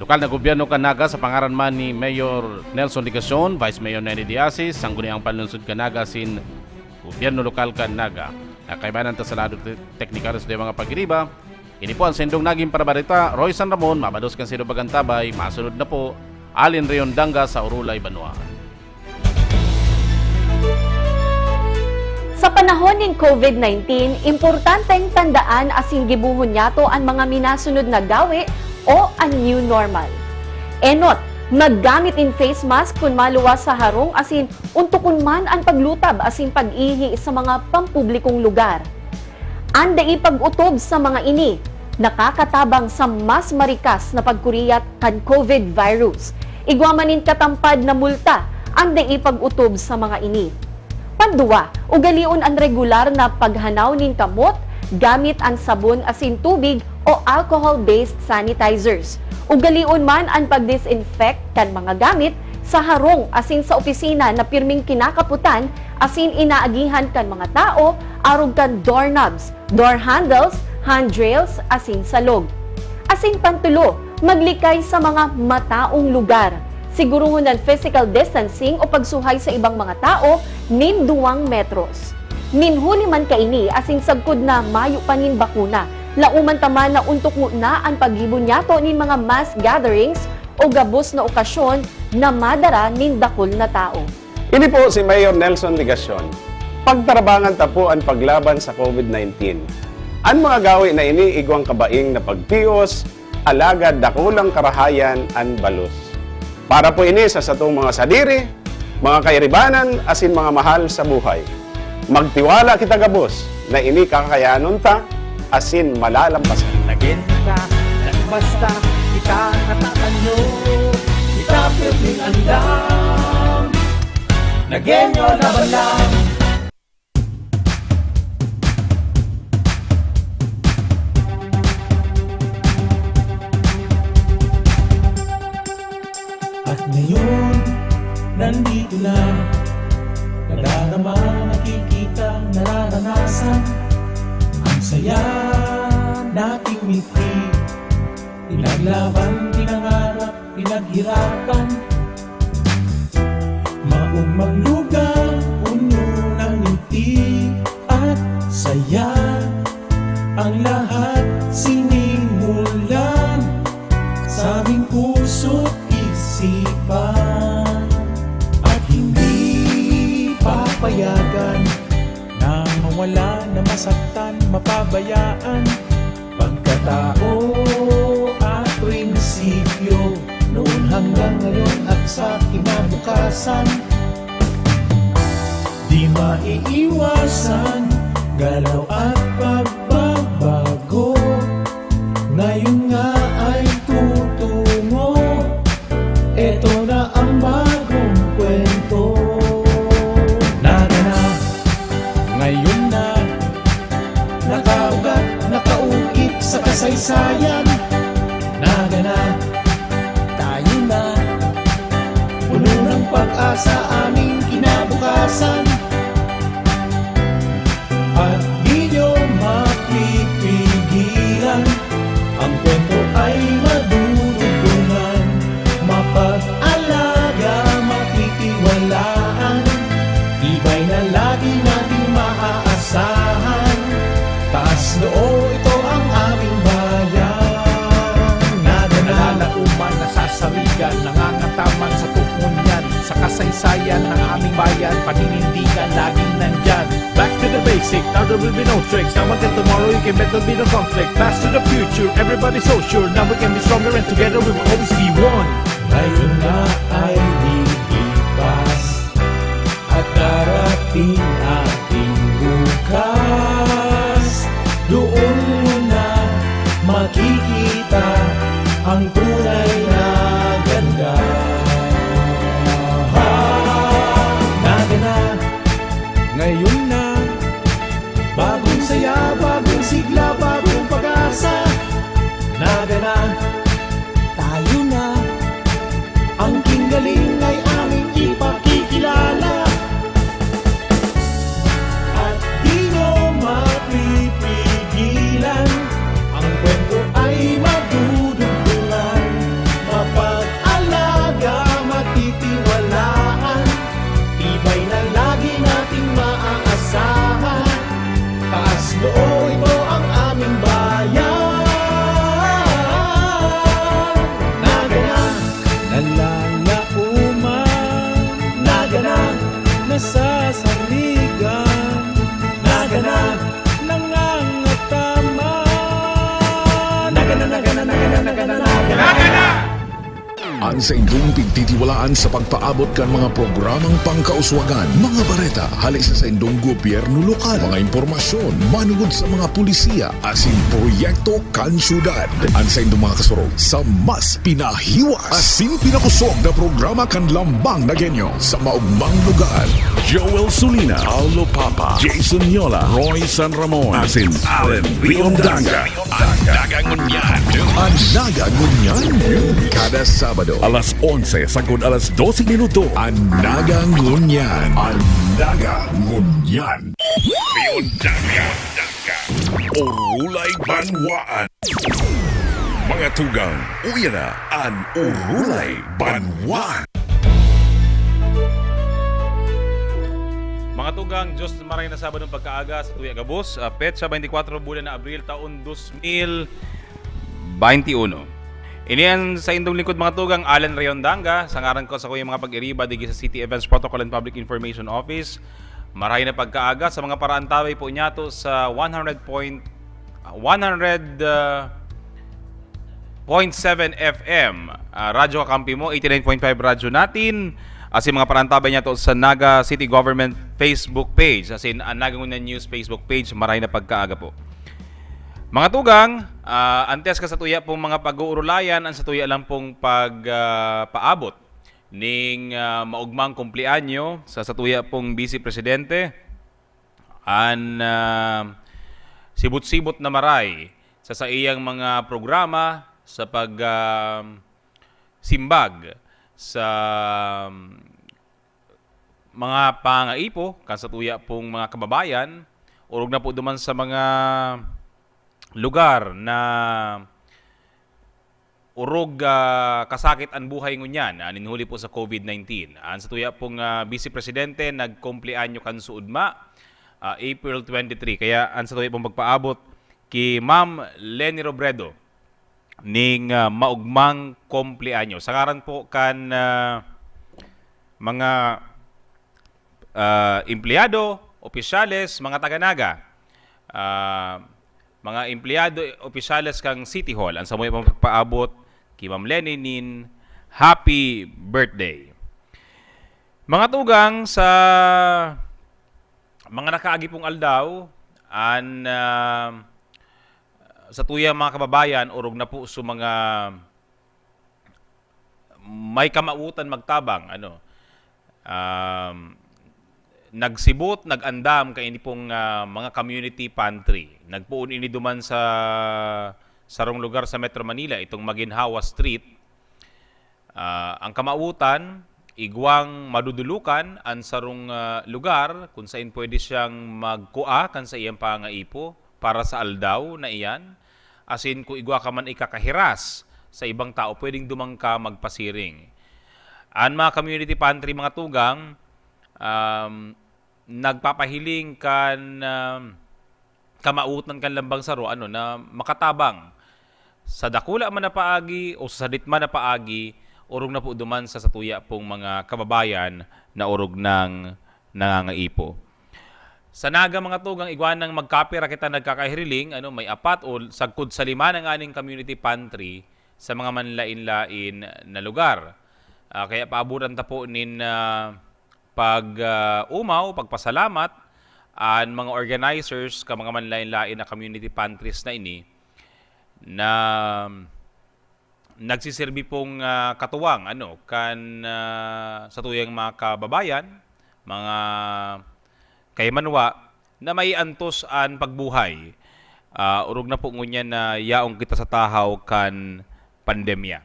Lokal na gobyerno kan Naga sa pangaran man ni Mayor Nelson Legacion, Vice Mayor Nene Diasis, Sangguniang Panlungsod kan Naga asin gobyerno lokal kan Naga. Nakaibanan ta sa lado te-, teknikal sa mga pagiriba. Ini po an saindong nagin parabareta, Roy San Ramon, mabalos kan saindong pag-antabay, masunod na po, Allen Riondanga sa Orolay, Banwa. Sa panahon nin COVID nineteen, importanteng tandaan asin gibohon niyato an mga minasunod na gawe o an new normal. Enot, maggamit nin face mask kun maluwas sa harong asin ontokon man an paglutab asin pag-ihi sa mga pampublikong lugar. An dai pag-otob sa mga ini nakakatabang sa mas marikas na pagkuriyat kan COVID virus. Igwa man nin katampad na multa an dai pag-otob sa mga ini. Panduwa, ugalion an regular na paghanaw nin kamot gamit an sabon asin tubig o alcohol-based sanitizers. Ugalion man an pag-disinfect kan mga gamit sa harong asin sa opisina na pirming kinakapotan asin inaagihan kan mga tao arog kan doorknobs, door handles, handrails, asin salog. Asin pantulo, maglikay sa mga mataong lugar. Siguruhon an physical distancing o pagsuhay sa ibang mga tao nin duwang metros. Nin huli man kaini asin sagkod na mayo pa nin bakuna, laoman ta man na ontokon na an paggibo niyato nin mga mass gatherings o gabos na okasyon na madara nin dakul na tao. Ini po si Mayor Nelson Legacion. Pagtarabangan ta po an paglaban sa COVID nineteen. An mga gawe na ini igwang kabaing na pagtios, alagad dakulang karahayan an balos. Para po ini sa satong mga sadiri, mga kairibanan, asin mga mahal sa buhay. Magtiwala kita gabos na ini kakayanon ta asin malalampasan. Nagin ka, nagbasta, kita natatanyo, kita pirming andam. Nagenyo laban lang. At ngayon, nandito na. Nadarama, nakikita, nararanasan. Ang saya nating mitri. Pinaglaban, pinangarap, pinaghirapan. Maong maglugang, puno ng ngiti at saya. Ang lahat sinimulan sa aming puso't isipan. At hindi papayagan na mawala, na masaktan, mapabayaan. Pagkatao at prinsipyo, noon hanggang ngayon at sa kinabukasan. Di maiiwasan, galaw at pagbabago. Ngayon nga ay tutungo. Eto na ang bagong kwento. Naga na, ngayon na, nakaugat, nakaukit sa kasaysayan. Naga na, tayo na, puno ng pag-asa aming kinabukasan. At di nyo mapipigilan, ang kwento ay madudugtungan, mapag-alaga, matitiwalaan. Tibay na lagi nating maaasahan. Taas noo, ito ang aming bayan. Naga na, nalalaoman, nasasawigan, nangangataman sa tukmon yan. Sa kasaysayan ng aming bayan, paninindigan, laging nandyan. Back to the basic, now there will be no tricks. Now until tomorrow, you can bet there'll be no conflict. Fast to the future, everybody's so sure. Now we can be stronger and together we will always be one. Ngayon na ay lilipas at darating ating bukas. Doon mo na makikita ang tunay na ganda. Naga na, ngayon na. Bagong saya, bagong sigla, bagong pag-asa. Naga na, tayo na. Ang king galing ay aming ipakikilala. An saindong pigtitiwalaan sa pagpaabot kan mga programang pangkauswagan, mga bareta hali sa saindong gobyerno lokal, mga impormasyon manungod sa mga pulisiya asin proyekto kan syudad. An saindong mga kasurog sa mas pinahiwas asin pinakosog na programa kan Lambang na Genyo sa maogmang lugar. Joel Sulina, Paulo Papa, Jason Yola, Roy San Ramon, asin Allen Riondanga. An Naga Ngunyan. An Naga Ngunyan. Kada Sabado. Alas onse sagkod alas dose minuto. An Naga Ngunyan. An Naga Ngunyan. Riondanga. Orulay Banwaan. Mga tugang, uya na an Orulay Banwaan. Mga tugang, Diyos maray na Sabadong pagkaaga sa tuya gabos, ah, petsa twenty-four, bulan na Abril, taon dos mil veintiuno. Ini an saindong lingkod, mga tugang, Allen Riondanga. Sa ngaran ko, sa kuyang mga pag-iriba, digdi sa City Events Protocol and Public Information Office, maray na pagkaaga sa mga paraantabay po niyato sa one hundred point, ah, one hundred, ah, point seven F M, ah, Radyo Kakampi Mo, eighty-nine point five Radyo Natin, asin mga paraantabay niyato sa Naga City Government Facebook page, asin an Naga Ngunyan News Facebook page, maray na pagkaaga po. Mga tugang, ah, antes ka sa tuya pong mga pag-uurulayan, an sa tuya lang pong pag, ah, paabot ning, ah, maugmang kumpleanyo sa satuya pong Vice Presidente, an, ah, sibot-sibot na maray sa saiyang mga programa sa pag, ah, simbag sa mga pangaipo kan satuya pong mga kababayan, orog na po duman sa mga lugar na orog, ah, kasakit an buhay ngunyan, ah, nin huli po sa COVID nineteen. An satuya pong, ah, Vice Presidente nagkumpleanyo kan suodma, ah, April twenty-three. Kaya an satuya pong pagpaabot ki Ma'am Leni Robredo ning, ah, maugmang kumpleanyo. Sa ngaran po kan, ah, mga, ah, empleyado, opisyales, mga taga-Naga, ah, mga empleyado, opisyales kan City Hall, an samuya pong pagpaabot ki Ma'am Leni nin happy birthday. Mga tugang, sa mga nakaagi pong aldaw, an, ah, satuyang mga kababayan, orog na po sa mga may kamawotan magtabang, ano, um, nagsibot, nag-andam kaini pong, ah, mga community pantry. Nagpoon ini duman sa sarong lugar sa Metro Manila, itong Maginhawa Street. Ah, ang kamawotan, igwang madudulukan an sarong, ah, lugar kun saen pwede siyang magkua kan saiyang pangaipo para sa aldaw na iyan, asin kun igwa ka man ikakahiras sa ibang tao, pwedeng duman ka magpasiring. An mga community pantry, mga tugang, um, nagpapahiling kan, um, kamawotan kan lambang saro, ano, na makatabang sa dakula man na paagi o sa sadit man na paagi, orog na po duman sa satuya pong mga kababayan na orog nang nangangaipo. Sa Naga, mga tugang, igwa nang magkapira kita nagkakahiriling, ano, may apat o sagkod sa lima na nganing community pantry sa mga manlain-lain na lugar. Ah, kaya paabutan ta po nin, ah, pag, ah, umaw, pagpasalamat an mga organizers kan mga manlain-lain na community pantries na ini na nagsiserbi pong, ah, katuwang, ano, kan, ah, satuyang mga kababayan, mga kaimanwa, na may antos an pagbuhay. Ah, orog na po ngunyan na yaon kita sa tahaw kan pandemya.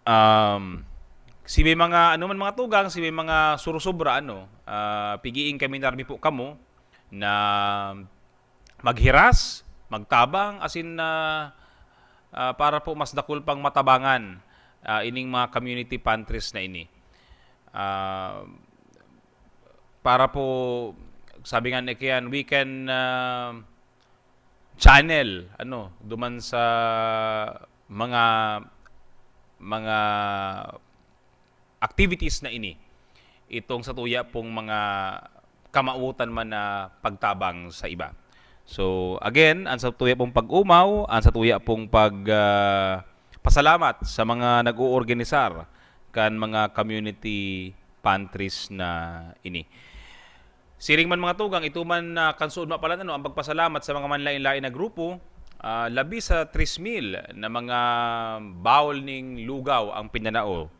Um, si may mga, ano man, mga tugang, si may mga surusubra, ano, ah, pigiin kami narbi po kamo na maghiras, magtabang, asin na, ah, para po mas dakul pang matabangan, ah, ining mga community pantries na ini. Ah, para po, sabi nga ni Kian, we can, ah, channel, ano, duman sa mga, mga activities na ini, itong satuya pong mga kamawotan man na pagtabang sa iba. So, again, ang satuya pong pag-omaw, ang satuya pong pag, ah, pasalamat sa mga nag-oorganisar kan mga community pantries na ini. Siring man, mga tugang, ito man, ah, kan suod mapalan, ano, ang pagpasalamat sa mga manlain-lain na grupo, ah, labi sa tres mil na mga bawol ning lugaw ang pinanao,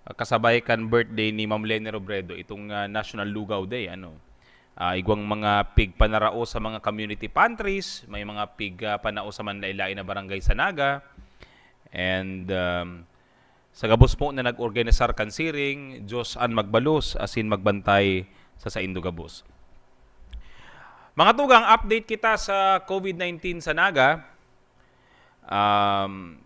ah, kasabay kan birthday ni Ma'am Leni Robredo, itong, ah, National Lugaw Day, ano. Ah, igwang mga pigpanarao sa mga community pantries, may mga pig, ah, panao sa manlain-lain na barangay sa Naga. And, um, sa gabos po na nag-organisar kan siring, Diyos an magbalos asin magbantay sa saindo gabos. Mga tugang, update kita sa COVID nineteen sa Naga. Um,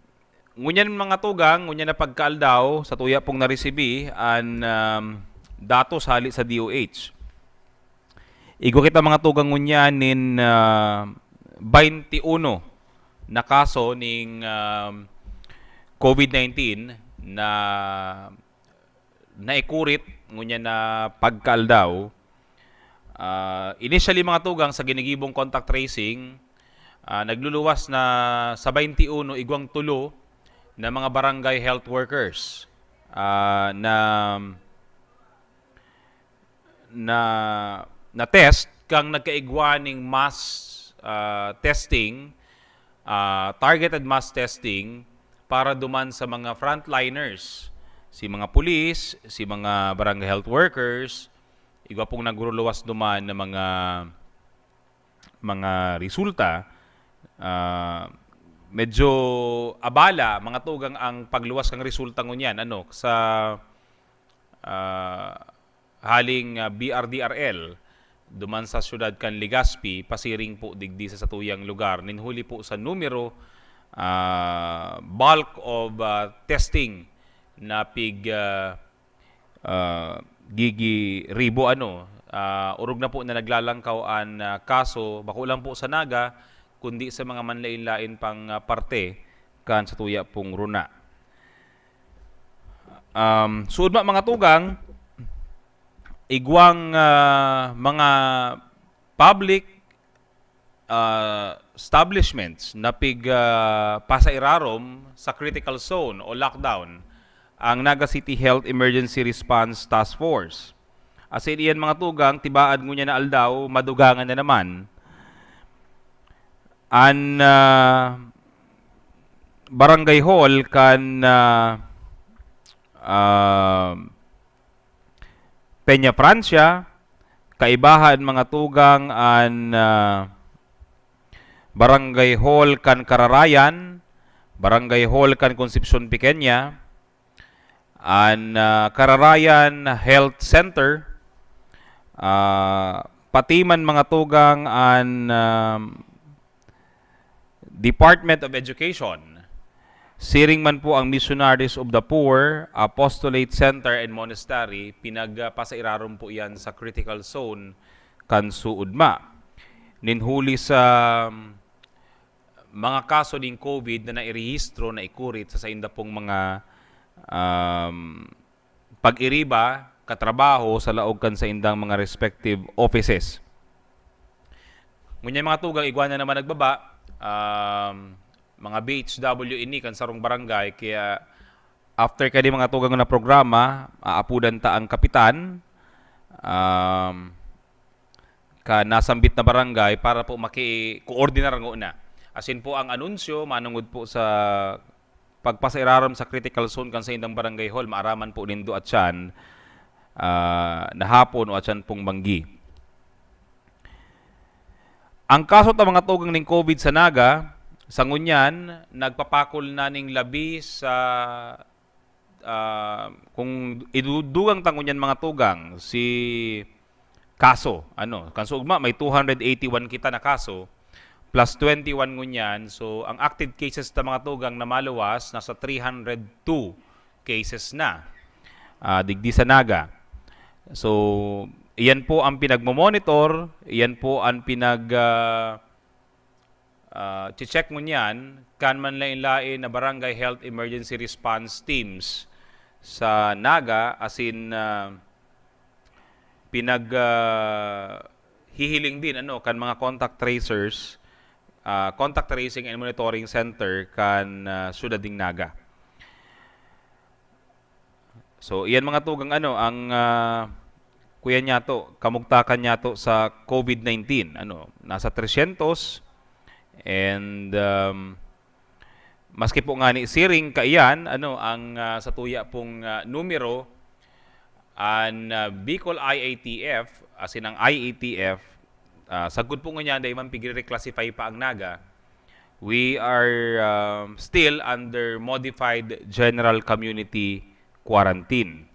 ngunyan, mga tugang, ngunyan na pagkaaldaw, satuya pong naresibi an, um, datos hali sa D O H. Igwa kita, mga tugang, ngunyan nin, ah, baynti uno na kaso ning, um, COVID nineteen na naikurit ngunyan na pagkaaldaw. Ah, initially, mga tugang, sa ginigibong contact tracing, ah, nagluluwas na sa baynti uno, igwang tulo na mga barangay health workers, ah, na, na, na test kang nagkaigwa ning mass, ah, testing, ah, targeted mass testing para duman sa mga frontliners, si mga pulis, si mga barangay health workers, igwa pong nagruluwas duman na mga, mga resulta. Ah, medyo abala, mga tugang, ang pagluwas kan resulta ngunyan, ano, sa, ah, haling, ah, B R D R L, duman sa siyudad kan Legazpi, pasiring po digdi sa satuyang lugar. Nin huli po sa numero, ah, bulk of, ah, testing na pig, ah, ah, gigiribo, ano, ah, orog na po na naglalangkaw an, ah, kaso, bako lang po sa Naga, kundi sa mga manlain-lain pang, ah, parte kan satuya pong runa. Um, suod ma, mga tugang, igwang, ah, mga public, ah, establishments na pig, ah, pasairarom sa critical zone o lockdown ang Naga City Health Emergency Response Task Force. Asin iyan, mga tugang, tibaad ngunyan na aldaw, madugangan na naman an, ah, barangay hall kan, ah, ah, Peña Francia, kaibahan, mga tugang, an, ah, barangay hall kan Kararayan, barangay hall kan Concepcion Pequeña, an, ah, Kararayan Health Center, ah, pati man, mga tugang, an, ah, Department of Education, siring man po ang Missionaries of the Poor, Apostolate Center and Monastery, pinagpasairarom po yan sa critical zone kan suod ma. Nin huli sa mga kaso nin COVID na nairehistro, naikurit sa sainda pong mga, um, pag-iriba, katrabaho sa laog kan saindang mga respective offices. Ngunyan, mga tugang, igwa na naman nagbaba, um, mga B H W ini kan sarong barangay, kaya after kani, mga tugang, na programa, aapudan ta ang kapitan, um, kan nasambit na barangay para po maki-coordinar ngona. Asin po ang anunsyo manungod po sa pagpasairarom sa critical zone kan saindang barangay hall, maaraman po nindo at siyan, ah, na hapon o at siyan pong banggi. Ang kaso ta, mga tugang, ning COVID sa Naga, sa ngunyan, nagpapakol na ning labi sa, ah, kung idudugang ta ngunyan, mga tugang, si kaso, ano, kan suugma, may two hundred eighty-one kita na kaso, plus twenty-one ngunyan. So, ang active cases ta, mga tugang, na maluwas, nasa three hundred two cases na, ah, digdi sa Naga. So, iyan po ang pinagmo-monitor, iyan po ang pinag, ah, ah, che-check ngunyan kan manlain-lain na Barangay Health Emergency Response Teams sa Naga, asin, ah, pinag, ah, hihiling din, ano, kan mga contact tracers, ah, contact tracing and monitoring center kan, ah, Syudad nin Naga. So, iyan mga tugang, ano, ang, ah, kuya niyato, kamugtakan niyato sa COVID nineteen, ano, nasa tresyentos, and, um, maski po ngani siring kaiyan, ano, ang, ah, satuya pong, ah, numero, an, ah, Bicol I A T F, as in ang I A T F, ah, sagkod po ngunyan, dahil man pigre-reclassify pa ang Naga, we are, um, still under modified general community quarantine.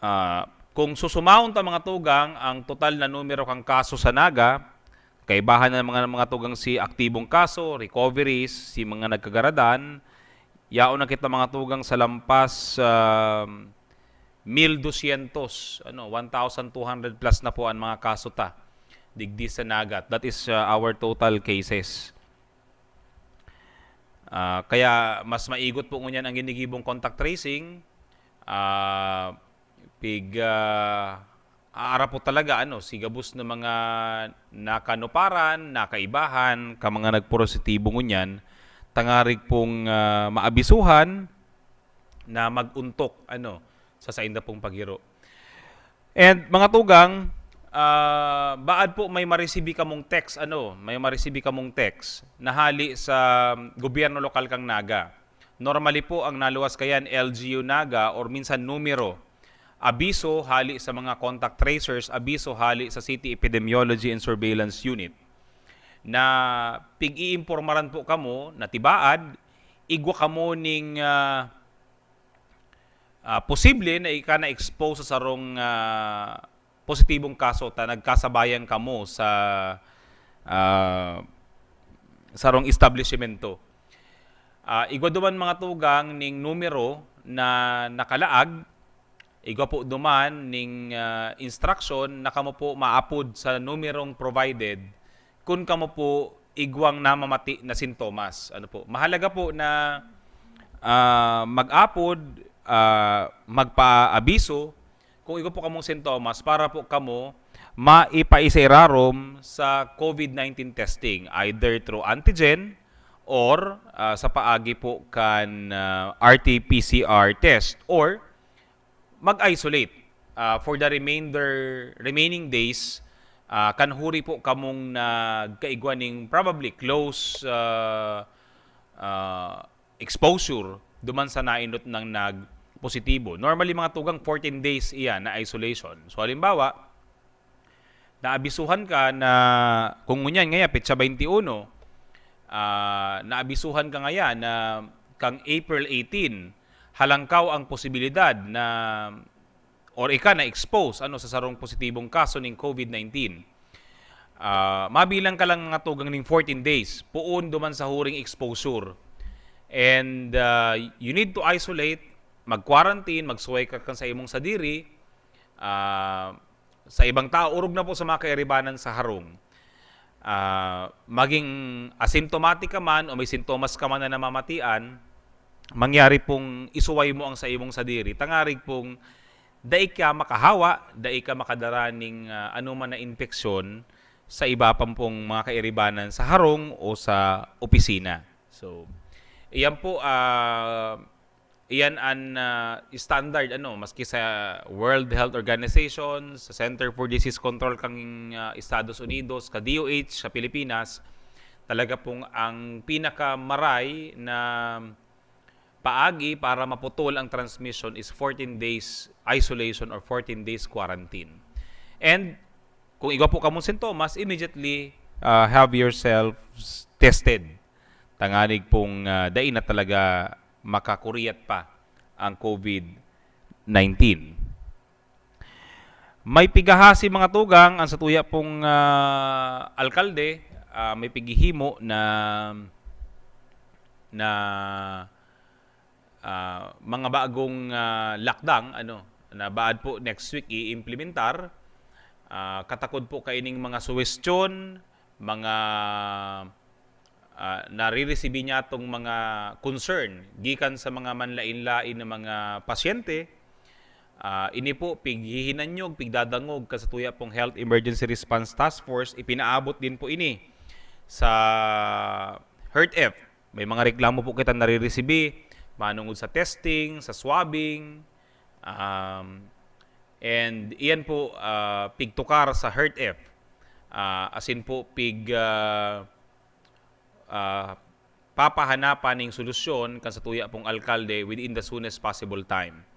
Ah, kung susumahon ta, mga tugang, ang total na numero kan kaso sa Naga, kaibahan na mga, mga tugang si aktibong kaso, recoveries, si mga nagkagaradan, yaon na kita, mga tugang, sa lampas, um, mil dosyentos, ano, one thousand two hundred plus na po ang mga kaso ta digdi sa Naga. That is, uh, our total cases. Ah, kaya mas maigot po ngunyan ang ginigibong contact tracing. Ah, pig, ah, aara po talaga, ano, si gabos na mga nakanuparan, nakaibahan, ka mga nagpositibo ngunyan, tangarig pong, ah, maabisuhan na mag-untok, ano, sa sainda pong paghiro. And mga tugang, ah, baad po may maresibi kamong text, ano, may maresibi kamong text na hali sa gobyerno lokal kang Naga. Normally po, ang naluwas kayan, L G U Naga or minsan numero, abiso hali sa mga contact tracers, abiso hali sa City Epidemiology and Surveillance Unit, na pig-iimpormaran po kamo na tibaad, igwa kamo ning, ah, ah, posible na ika na-expose sa sarong, ah, positibong kaso ta nagkasabayan kamo sa, ah, sarong establisimento. Ah, igwa duman, mga tugang, ning numero na nakalaag, igwa po duman ning, ah, instruction na kamo po maapod sa numerong provided kun kamo po igwang namamati na sintomas. Ano po? Mahalaga po na, ah, mag-apod, ah, magpaabiso kung igwa po kamong sintomas para po kamo maipaisa irarom sa COVID nineteen testing, either through antigen or, ah, sa paagi po kan, ah, R T P C R test or mag-isolate, ah, for the remainder, remaining days, ah, kan huri po kamong nagkaigwa ning probably close, ah, ah, exposure duman sa nainot nang nagpositibo. Normally, mga tugang, fourteen days iyan na isolation. So, halimbawa, naabisuhan ka na, kung ngunyan ngaya, petsa twenty-uno, ah, naabisuhan ka ngaya na kang April eighteen, halangkaw ang posibilidad na, or ika na-expose, ano, sa sarong positibong kaso ning COVID nineteen. Ah, mabilang ka lang, mga tugang, ning fourteen days, poon duman sa huring exposure. And, ah, you need to isolate, mag-quarantine, magsuway ka kan sa imong sadiri, ah, sa ibang tao, orog na po sa mga kairibanan sa harong. Ah, maging asymptomatic ka man o may sintomas ka man na namamatian, mangyari pong isuway mo ang sa imong sadiri, tangarig pong dai ka makahawa, dai ka makadara ning, ah, anoman na impeksyon sa iba pa pong mga kairibanan sa harong o sa opisina. So, iyan po, ah, iyan an, ah, standard, ano, maski sa World Health Organization, sa Center for Disease Control kang, ah, Estados Unidos, ka D O H sa Pilipinas, talaga pong ang pinakamaray na paagi para maputol ang transmission is fourteen days isolation or fourteen days quarantine. And kung igwa po kamong sintomas, immediately, ah, have yourselves tested. Tanganig pong, ah, dai na talaga makakuriyat pa ang COVID nineteen. May pigahasi, mga tugang, ang satuya pong, ah, alkalde, ah, may pighihimo na, na, ah, mga bagong, ah, lockdown, ano, na baad po next week i-implementar. Ah, katakod po kaining mga suwestyon, mga ah, nariresibi niya tong mga concern gikan sa mga manlain-lain na mga pasyente, Ah, ini po, pighihinanyog, pigdadangog kan satuya pong Health Emergency Response Task Force, ipinaabot din po ini sa HERTF. May mga reklamo po kita nariresibi, manungod sa testing, sa swabbing, um, and iyan po, ah, pigtukar sa HERTF. Ah, asin po, pig, ah, ah, papahanapan ning solusyon kan satuya pong alkalde within the soonest possible time.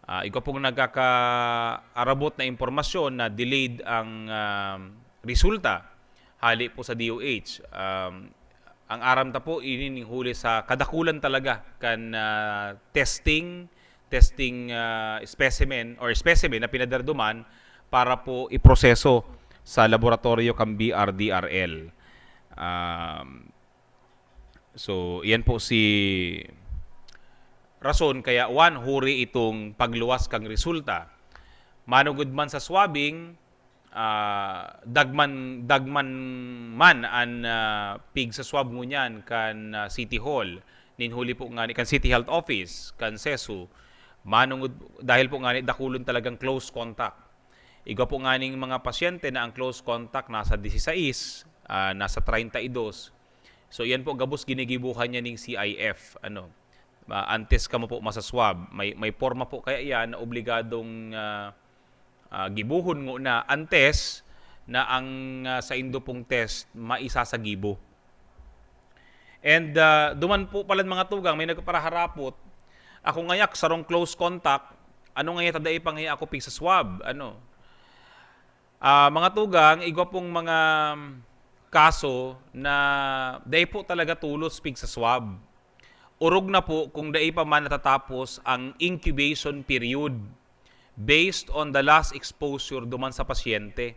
Ah, igwa pong nagkakaarabot na impormasyon na delayed ang, ah, resulta hale po sa D O H. Um, ang aram ta po, ini ning huli sa kadakulan talaga kan, ah, testing, testing, ah, specimen or specimen na pinadarduman para po iproseso sa laboratorio kan B R D R L. Um, so, iyan po si rason kaya, one, huri itong pagluwas kan resulta. Manugod man sa swabbing, ah, dagman, dagman man an, ah, pig sa swab ngunyan kan, ah, City Hall. Nin huli po ngani kan City Health Office, kan CESU. Manungod, dahil po ngani dakulon talagang close contact. Igwa po nganing mga pasyente na ang close contact nasa disisais, ah, nasa treinta y dos. So, iyan po gabos ginigibuhan niya ning C I F, ano. Ah, antes kamo po masaswab, may, may porma po kaya iyan na obligadong, ah, ah, gibuhon ngona antes na ang, ah, saindo pong test maisasagibo. And, ah, duman po palan mga tugang, may nagpaparaharapot, "Ako ngayak sarong close contact, ano ngaya ta dai pa ngaya ako pig sa swab?" Ano? Ah, mga tugang, igwa pong mga kaso na dai po talaga tolos pig sa swab. Orog na po kung dai pa man natatapos ang incubation period based on the last exposure duman sa pasyente.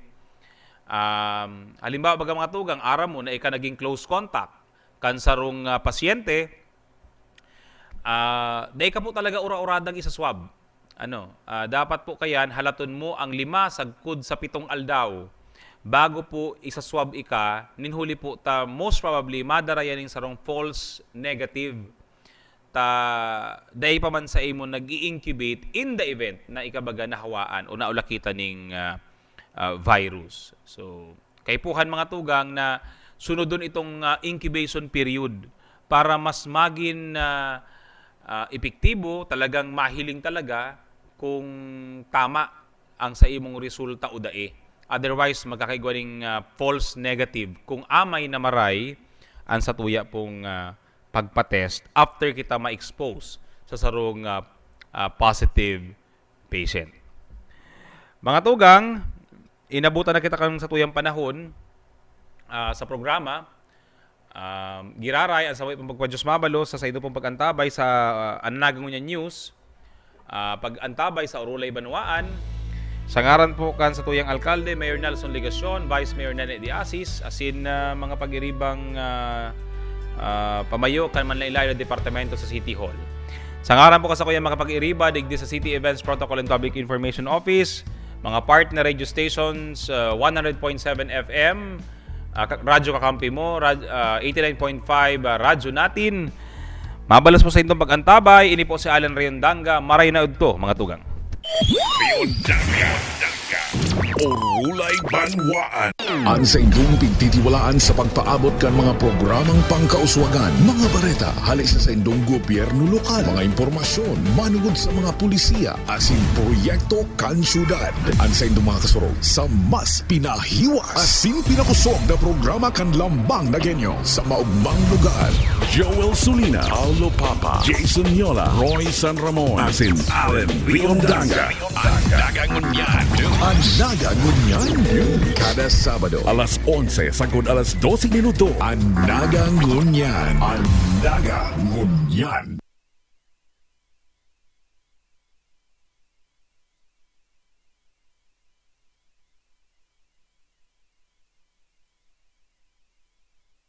Um, halimbawa, baga mga tugang, aram mo na ika naging close contact kan sarong, ah, pasyente, ah, dai ka po talaga ura-uradang isaswab. Ano, ah, dapat po kayan halaton mo ang lima sagkod sa pitong aldaw bago po isaswab ika, nin huli po ta most probably madara yan ning sarong false negative. Ta dai pa man sa imo nag-i-incubate in the event na ika baga nahawaan o naulakitan ning, ah, ah, virus. So, kaipuhan mga tugang na sunodon itong, ah, incubation period para mas magin, ah, ah, epektibo, talagang mahiling talaga kung tama ang sa imong resulta o dai. Otherwise, magkakaigwa ning, ah, false negative kung amay na maray ang satuya pong, ah, pagpa-test after kita ma-expose sa sarong, ah, ah, positive patient. Mga tugang, inabutan na kita kan satuyang panahon, ah, sa programa. Um, giraray, ang sawi pang pagpa-Diyos mabalos sa saindo pong pag-antabay sa, ah, An Naga Ngunyan News, ah, pag-antabay sa Orolay Banwaan. Sa ngaran po kan satuyang alkalde, Mayor Nelson Legacion, Vice Mayor Nene de Asis, asin, ah, mga pag-iribang, ah, ah, pamayo kan manlaen-laen na departamento sa City Hall. Sa ngaran po kan sakuyang mga pag-iriba digdi sa City Events Protocol and Public Information Office, mga partner radio stations, ah, one hundred point seven F M, ah, Ka-, Radyo Kakampi Mo, Rad-, ah, eighty-nine point five, ah, Radyo Natin. Mabalos po sa intong pag-antabay, ini po si Alan Riondanga, maray na udto, mga tugang. Riondanga, Orulay Banwaan. An saindong pigtitiwalaan sa pagpaabot kan mga programang pangkauswagan, mga bareta hale sa saindong gobyerno lokal, mga impormasyon manungod sa mga pulisiya, asin proyekto kan syudad. An saindong mga kasurog sa mas pinahiwas asin pinakosog na programa kan Lambang Nagueño sa maogmang lugar. Joel Sulina, Paulo Papa, Jason Yola, Roy San Ramon, asin Allen Riondanga. An Naga Ngunyan. An Naga Ngunyan. Kada Sabado, alas onse sagkod alas dose minuto. An Naga Ngunyan. An Naga Ngunyan.